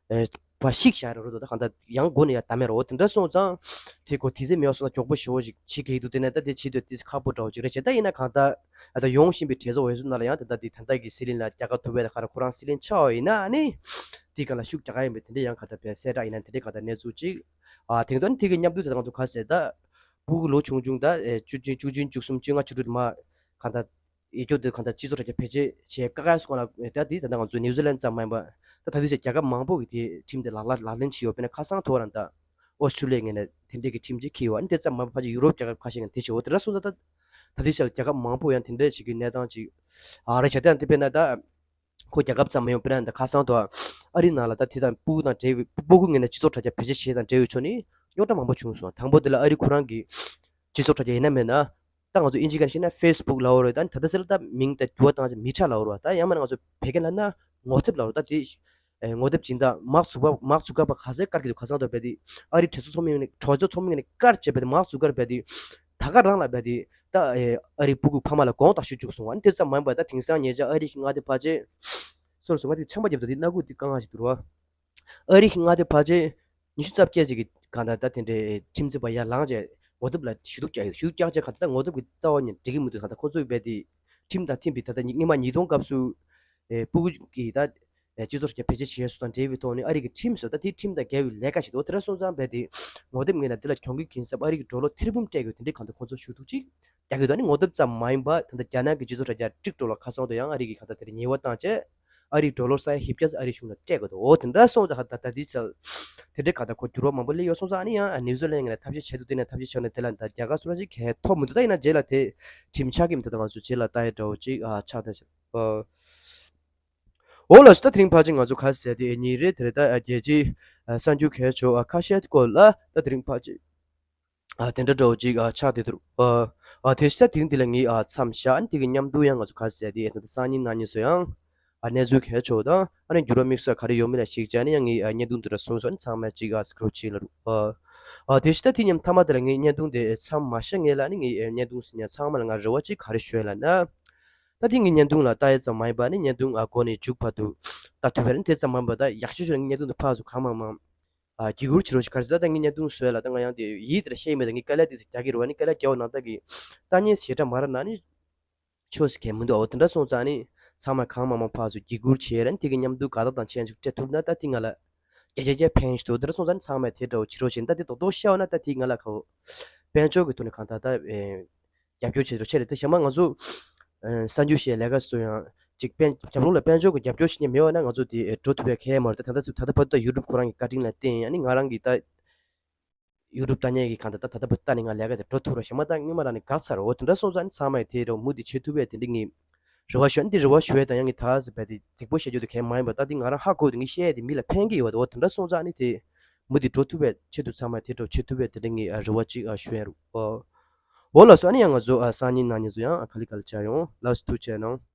ཨེ་བ་བཤིག་བཞག་རེད་རོ། ད་གང་ལྟར་ཡང་སྒོ་ནས་ཡང་བདམས་མེད་རོ། དེ་འདྲ་སོང་ཙང་དེ་ཁོ་དུས་ཚོད་མེད་པ་སོང་ན་མགྱོགས་པོ་ཞེ་པོ་ཞིག་བྱེད་དགོས་འདུག་དེ་ནས་ད་དེ་བྱེད་འདོད་དེ་ཁག་པོ་འདྲ་བོ་ཅིག་རེད་བྱས། ད་ཡིན་ན་གང་ལྟར་ཨ་ད་ཡོང་བཞིན་པའི་གྲོས་ཚོགས་འོས་བསྡུ་ནང་ལ་ཡང་ད་ལྟ་དེ་ད་ལྟ་གི་སྲིད་བློན་ལ་རྒྱག་ག་ཐུབ་པའི་ད་ག་རེ་ཁོ་རང་སྲིད་བློན་ཆགས་པ་ཡིན་ན་ཨ་ནི་དེ་ག་ལ་ཤུགས་རྒྱག་ག་ཡིན་པའི་དེ་འདྲ་ཡང་གང་ལྟར་བས་གསལ་བསྒྲགས་ཡིན་ན་དེ་འདྲའི་གང་ལྟར་གནས་ཚུལ་ཅིག་ཨ་དེང་དོན་དེ་གི་མཉམ་དུ་ད་ང་ཚོ་ག་ཟེར་ད་སྤུ་གུ་ལོ་ཆུང་ཆུང་ད་ཨེ་བཅུ་བཅུ་བཅུ་གསུམ་བཅོ་ལྔ་བཅུ་དྲུག་དེ་མ་གང་ལྟར། ཡོད་རྒྱུ་དེ་གང་ལྟར་སྤྱི་ཚོགས་དྲ་རྒྱ་བེད་སྤྱོད་བྱེད་བཀག་ཡ་སོགས་ལ་ད་དེ་ད་ལྟ་ང་ཚོ་ནིའུ་ཛི་ལན་ཙམ་མ་ཡིན་པ་ད་ད་དུས་ཚོད་རྒྱལ་ཁབ་མང་པོ་གི་དེ་ཁྲིམས་དེ་ལག་ལ་ལག་ལེན་བྱེད་ཡོད། དཔེར་ན་ཁ་སང་ཐོག་རང་ད་ཨོ་སི་ཁྲུ་ལི་ཡ་ངོས་ནས་དེ་འདྲས་ཀྱི་ཁྲིམས་ཅིག་འཁྱེར་ཡོད། ཨ་ནི་དེ་ཙམ་མ་ཡིན་པ་ཕལ་ཆེར་ཡུ་རོབ་རྒྱལ་ཁབ་ཁ་ཤས་ངོས་ནས་དེ་བྱེད་འོ་དེ་འདྲ་སོང་ཙང་ད་ད་དུས་ཚོད་རྒྱལ་ཁབ་མང་པོ་ཡང་དེ་འདྲས་བྱེད་ཀྱི་གནས་སྟངས་ཅིག་ཨ་རེད་བྱས། ད་དེ་དཔེར་ན་ད་ཁོ་རྒྱལ་ཁབ་ཙམ་མ་ཡིན་པ་དཔེར་ན་ད་ཁ་སང་ཐོག་ཨ་རི་ནང་ལ་ད་དེ་དང་སྤུ་གུ་དང་འབྲེལ་བའི་སྤུ་གུ་ངོས་ནས་སྤྱི་ཚོགས་དྲ་རྒྱ་བེད་སྤྱོད་བྱེད་དང་འབྲེལ་བའི་ཕྱོགས་ནས་རྙོག་དྲ་མང་པོ་བྱུང་སོང་། དང་པོ་དེ་ལ་ཨ་རི་ཁོ་རང་གི་སྤྱི་ཚོགས་དྲ་རྒྱ་ཡིན་ན་མིན་ན། ད་ང་ཚོ་དབྱིན་ཇི་སྐད་ནང་བཤད་ན་ཕེ་སི་བུག་ལབ་ཡོད་རེད། ད་ད་ལྟ་ཟེར་ལ་ད་མིང་ད་འགྱུར་བ་བཏང་ཅིག་མི་ཊ་ལབ་ཡོད་རེད། ད་ཡང་མིན་ན་ང་ཚོ་བོད་སྐད་ལབ་ན་ངོ་དེབ་ལབ་ཡོད་རེད། ད་དེ་ཨེ་ངོ་དེབ་སྦྱིན་བདག་མཱག་ཛུ་ཀར་མཱག་ཛུ་ཀར་པག་ག་ཚོད་བཀག་གི་འདུག་ཁ་སང་ཐོག་རྦད་དེ་ཨ་རིའི་གྲོས་ཚོགས་ཚོགས་མི་ངོས་ནས་གྲོས་ཚོགས་ཚོགས་མི་ངོས་ནས་བཀག་བྱས་རྦད་དེ་མཱག་ཛུ་ཀར་རྦད་དེ་ད་ག་རང་ལ་རྦད་དེ་ད་ཨེ་ཨ་རིའི་སྤུ་གུ་ཕ་མ་ལ་དགོངས་དག་ཞུ་བཅུག་སོང་བ། ཨ་ནི་དེ་ཙམ་མ་ཡིན་པར་ད་དེང་སང་ཉེ་ཆར་ཨ་རི་གི་མངའ་སྡེ་ཕལ་ཆེར་སོ་རེ་སོ་མངའ་སྡེ་ཆམ་པ་བརྒྱབ་འདུག་དེ་སྣ་ཁུག་དེ་དཀའ་ངལ་ཞིག་འདུག་རོ། ཨ་རི་གི་མངའ་སྡེ་ཕལ་ཆེར་ཉི་ཤུ་རྩ་བརྒྱད་ཅིག་གིས་གང་ལྟར་ད་དེ་འདྲའི་ཁྲིམས་རྩོད་པ་ཡར་ལངས་བྱས་ངོ་དེབ་ལ་ཞུ་གཏུག་བརྒྱབ་ཡོད། ཞུ་གཏུག་བརྒྱབ་བྱས་གང་ལྟར་ད་ངོ་དེབ་ཀྱི་རྩ་བ་ནས་འགྲིག་གི་མི་འདུག་གང་ལྟར་ཁོ་ཚོས་རྦད་དེ་ཁྲིམས་དང་མཐུན་པའི་ད་ལྟ་སྔོན་མ་ཉིས་སྟོང་སྐབས་སུ་ཨེ་སྤུ་གུ་གི་ད་ཨེ་སྤྱི་ཚོགས་དྲ་རྒྱ་བེད་སྤྱོད་བྱས་སོགས་དང་འབྲེལ་བའི་ཐོག་ནས་ཨ་རི་གི་ཁྲིམས་སོགས་ད་དེའི་ཁྲིམས་དང་འགལ་བའི་ལས་ཀ་ཞིག་འདུག་དེ་འདྲ་སོང་ཙང་རྦད་དེ་ངོ་དེབ་ངོས་ནས་འདི་ལ་གྱོང་གུན་འཁྱེར་ས་ཨ་རི་གི་ཌོ་ལར་ཐེར་འབུམ་སྤྲད་དགོས་དེ་འདྲའི་གང་ལྟར་ཁོ་ཚོ་ཞུ་གཏུག་ཅིག་རྒྱག་གི་འདུག་ཨ་ནི་ངོ་དེབ་ཙམ་མ་ཡིན་པར་ད་ལྟ་རྒྱ་ནག་གི་སྤྱི་ཚོགས་དྲ་རྒྱ་ཊིག་ཊོག་ལ་ཁ་སང་དུ་ཡང་ཨ་རི་གིས་གང་ལྟར་དེར་ཉེས་པ་བཏང་བྱས་ཨ་རིའི་ཌོ་ལར་ས་ཡ་བཞི་བརྒྱ་ཙམ་ཨ་རིའི་གཞུང་ལ་སྤྲད་དགོས་འདུག་འོ་དེ་འདྲ་སོང་ཙང་ད་ད་འདི་ཚར་དེ་འདྲའི་གང་ལྟར་ཁོ་འགྱུར་བ་མང་པོ་སླེབས་ཡོད་སོང་ཙང་ཨ་ནི་ཡང་ནིའུ་ཛི་ལན་ངོས་ནས་ཐབས་ཤེས་བྱས་འདུག་དེ་ནས་ཐབས་ཤེས་བྱས་ནས་དེ་ལ་ད་རྒྱལ་ཁ་སུ་ར་ཞིག་གས་ཐོབ་མི་འདུག་ད་ཡིན་ན་རྗེས་ལ་དེ་ཁྲིམས་ཆགས་ཀྱི་མི་འདུག་ད་ང་ཚོ་རྗེས་ལ་ལྟ་ཡ་འདྲ་བོ་ཅིག་ཨ་ཆགས་ད་ཤག་འོ་ལགས་སོ། ད་དེ་རིང་ཕལ་ཆེར་ང་ཚོ་ག་ཟེར་དེ་ཉིན་རེ་དེ་རེ་ད་རྒྱལ་སྤྱིའི་གསར་འགྱུར་གལ་ཆེ་བ་ཁ་ཤས་སྐོར་ལ་ད་དེ་རིང་ཕལ་ཆེར། ཨ་དེ་འདྲ་འདྲ་བོ་ཅིག་ཨ་ཆགས་བསྡད་འདུག་ཨ་ཨ་དེ་ཕྱི་ད་དེ་རིང་འདི་ལ་ངས་ཨ་མཚམས་བཞག་ཨ་ནི་དེ་གི་མཉམ་དུ་ཡང་ང་ཚོ་ག་ཟེར་དེ་ཨ་ད་སང་ཉིན་གནངས་ཉིན་ཚོ་ཡང་ཨ་གནས་ཚུལ་གལ་ཆེ་བ་དང་ཨ་ནི་འགྱུར་བ་དམིགས་བསལ་ག་རེ་ཡོད་མེད་ལ་གཞིགས་བྱས་ནས་ཡང་ངས་ཨ་བརྙན་ཐུང་འདི་འདྲ་བཟོས་སོང་། ཨ་ནི་ཚང་མས་ཅིག་ཨ་སི་ཀྲོལ་བྱེད་ལ་རུ། ཨ་ཨ་དེ་ཕྱི་ད་དེ་མཉམ་མཐའ་མ་དེ་ལ་ངས་བརྙན་ཐུང་དེ་མཚམས་མ་བཞག་ངེས་ལ་ཨ་ནི་ངས་ཨ་བརྙན་ཐུང་ཟིན་ཡང་ཚང་མ་ལ་ང་རེ་བ་ཅིག་ག་རེ་ཞུ་ཡ་ལབ་ན། ད་དེ་ངས་བརྙན་ཐུང་ལ་ལྟ་ཡ་ཙམ་མ་ཡིན་པ་ཨ་ནི་བརྙན་ཐུང་ཨ་འགོ་ནས་མཇུག་བར་དུ་ལྟ་ཐུབ་པ་ཨ་ནི་དེ་ཙམ་མ་ཡིན་པ་ད་ཡག་ཤོས་ཤོས་ངས་བརྙན་ཐུང་དེ་ཕར་ཚུར་གང་མང་མང་། ཨ་བརྒྱུད་སྐུར་བྱེད་རོགས་ཞེས་ག་རེ་ཟེར། ད་ངས་བརྙན་ཐུང་བཟོས་ལ་ད་ང་ཡང་དེ་ཡིད་དེར་བཤད་མེད། ད་ངས་དཀའ་ལས་དེ་ཚོ་རྒྱག་གི་རེད་བ། ནི་དཀའ་ལས་རྒྱག་པ་ནང་ད་གི་ལྟ་ཉན་ཞེ་དྲག་མ་རག་ན་ནི་ཆོས་ཟེར་མཁན་མི་འདུག་འོ་དེ་འདྲ་སོང་ཙང་ནི་ཚང་མས་གང་མང་མང་ཕར་ཚུར་བརྒྱུད་སྐུར་བྱས་ར་ནི་དེ་གི་མཉམ་དུ་དགའ་རྟགས་དང་ཆེད་འཇུག་སྤྲད་ཐུབ་ན་ད་དེ་ང་ལ་བརྒྱ་ཆ་བརྒྱ་ཕན་ཞིག་འདུག་དེ་འདྲ་སོང་ཙང་ནི་ཚང་མས་དེ་འདྲ་བོ་བྱེད་རོགས་བྱེད། ད་དེ་རྡོག་རྡོག་ཤ་བ་ན་ད་དེ་ང་ལ་ཁ་བོ་དཔལ་འབྱོར་གི་ཐོག་ནས་གང་ལྟར་ད་ཨེ་རྒྱབ་སྐྱོར་བྱེད་རོགས་བྱེད་རེད། ད་ཞྭ་དམར་ང་ཚོ་ཨེ་གསར་འགྱུར་བཤད་ལས་ཀ་སུ་ཡང་ ཅིག་དཔལ་རྒྱབ་ལོགས་ལ་དཔལ་འབྱོར་གྱི་རྒྱབ་སྐྱོར་བྱེད་མཁན་མེད་པ་ན་ང་ཚོ་དེ་འགྲོ་ཐུབ་པའི་ཁེ་མ་རེད། ད་ད་ལྟ་ཚུ་ད་ལྟ་བར་དུ་ད་ཡུ་ཊུབ་ཁོ་རང་གི་བཀའ་དྲིན་ལ་བརྟེན། ཨ་ནི་ང་རང་གི་ད་ཡུ་ཊུབ་ལྟ་མཁན་གྱི་གང་ལྟར་ད་ད་ལྟ་བར་དུ་ལྟ་ནས་ང་ལས་ཀ་དེ་འགྲོ་ཐུབ་ར་ཞེ་མ་ད་སྔོན་མ་རང་ནས་འགག་ཚར། འོ་དེ་འདྲ་སོང་ཙང་ཨ་ནི་ཚང་མས་དེ་རུ་མུ་མཐུད་བྱེད་ཐུབ་པའི་དེ་འདྲ་ངས་རེ་བ་ཞུ། ཨ་ནི་དེ་རེ་བ་ཞུ་ཡས་དང་ཡང་ངས་ད་ཟེར་བས་དེ་རྫིག་པོ་བཤད་རྒྱུ་དེ་གང་མ་ཡིན་པ། ད་དེ་ང་རང་ཧ་གོ་དེ་ངས་བཤད་ཡས་དེ་མི་ལ་ཕན་གྱི་ཡོད་དེ། འོ་དེ་འདྲ་སོང་ཙང་ཨ་ནི་དེ་མུ་མཐུད་འགྲོ་ཐུབ་པའི་ཆེད་དུ་ཚང་མས་དེ་འདྲ་བྱེད་ཐུབ་པའི་དེ་འདྲ་ངས་རེ་བ་ཅིག་ཞུ་ཡས་རུ། འོ་ལགས་སོ། ཨ་ནི་ཡང་ང་ཚོ་སང་ཉིན་གནངས་ཉིན་ཚོ་ཡང་ག་ལེ་ག་ལེ་བྱ་ཡོང་། ལགས་སོ། ཐུགས་རྗེ་གནང་།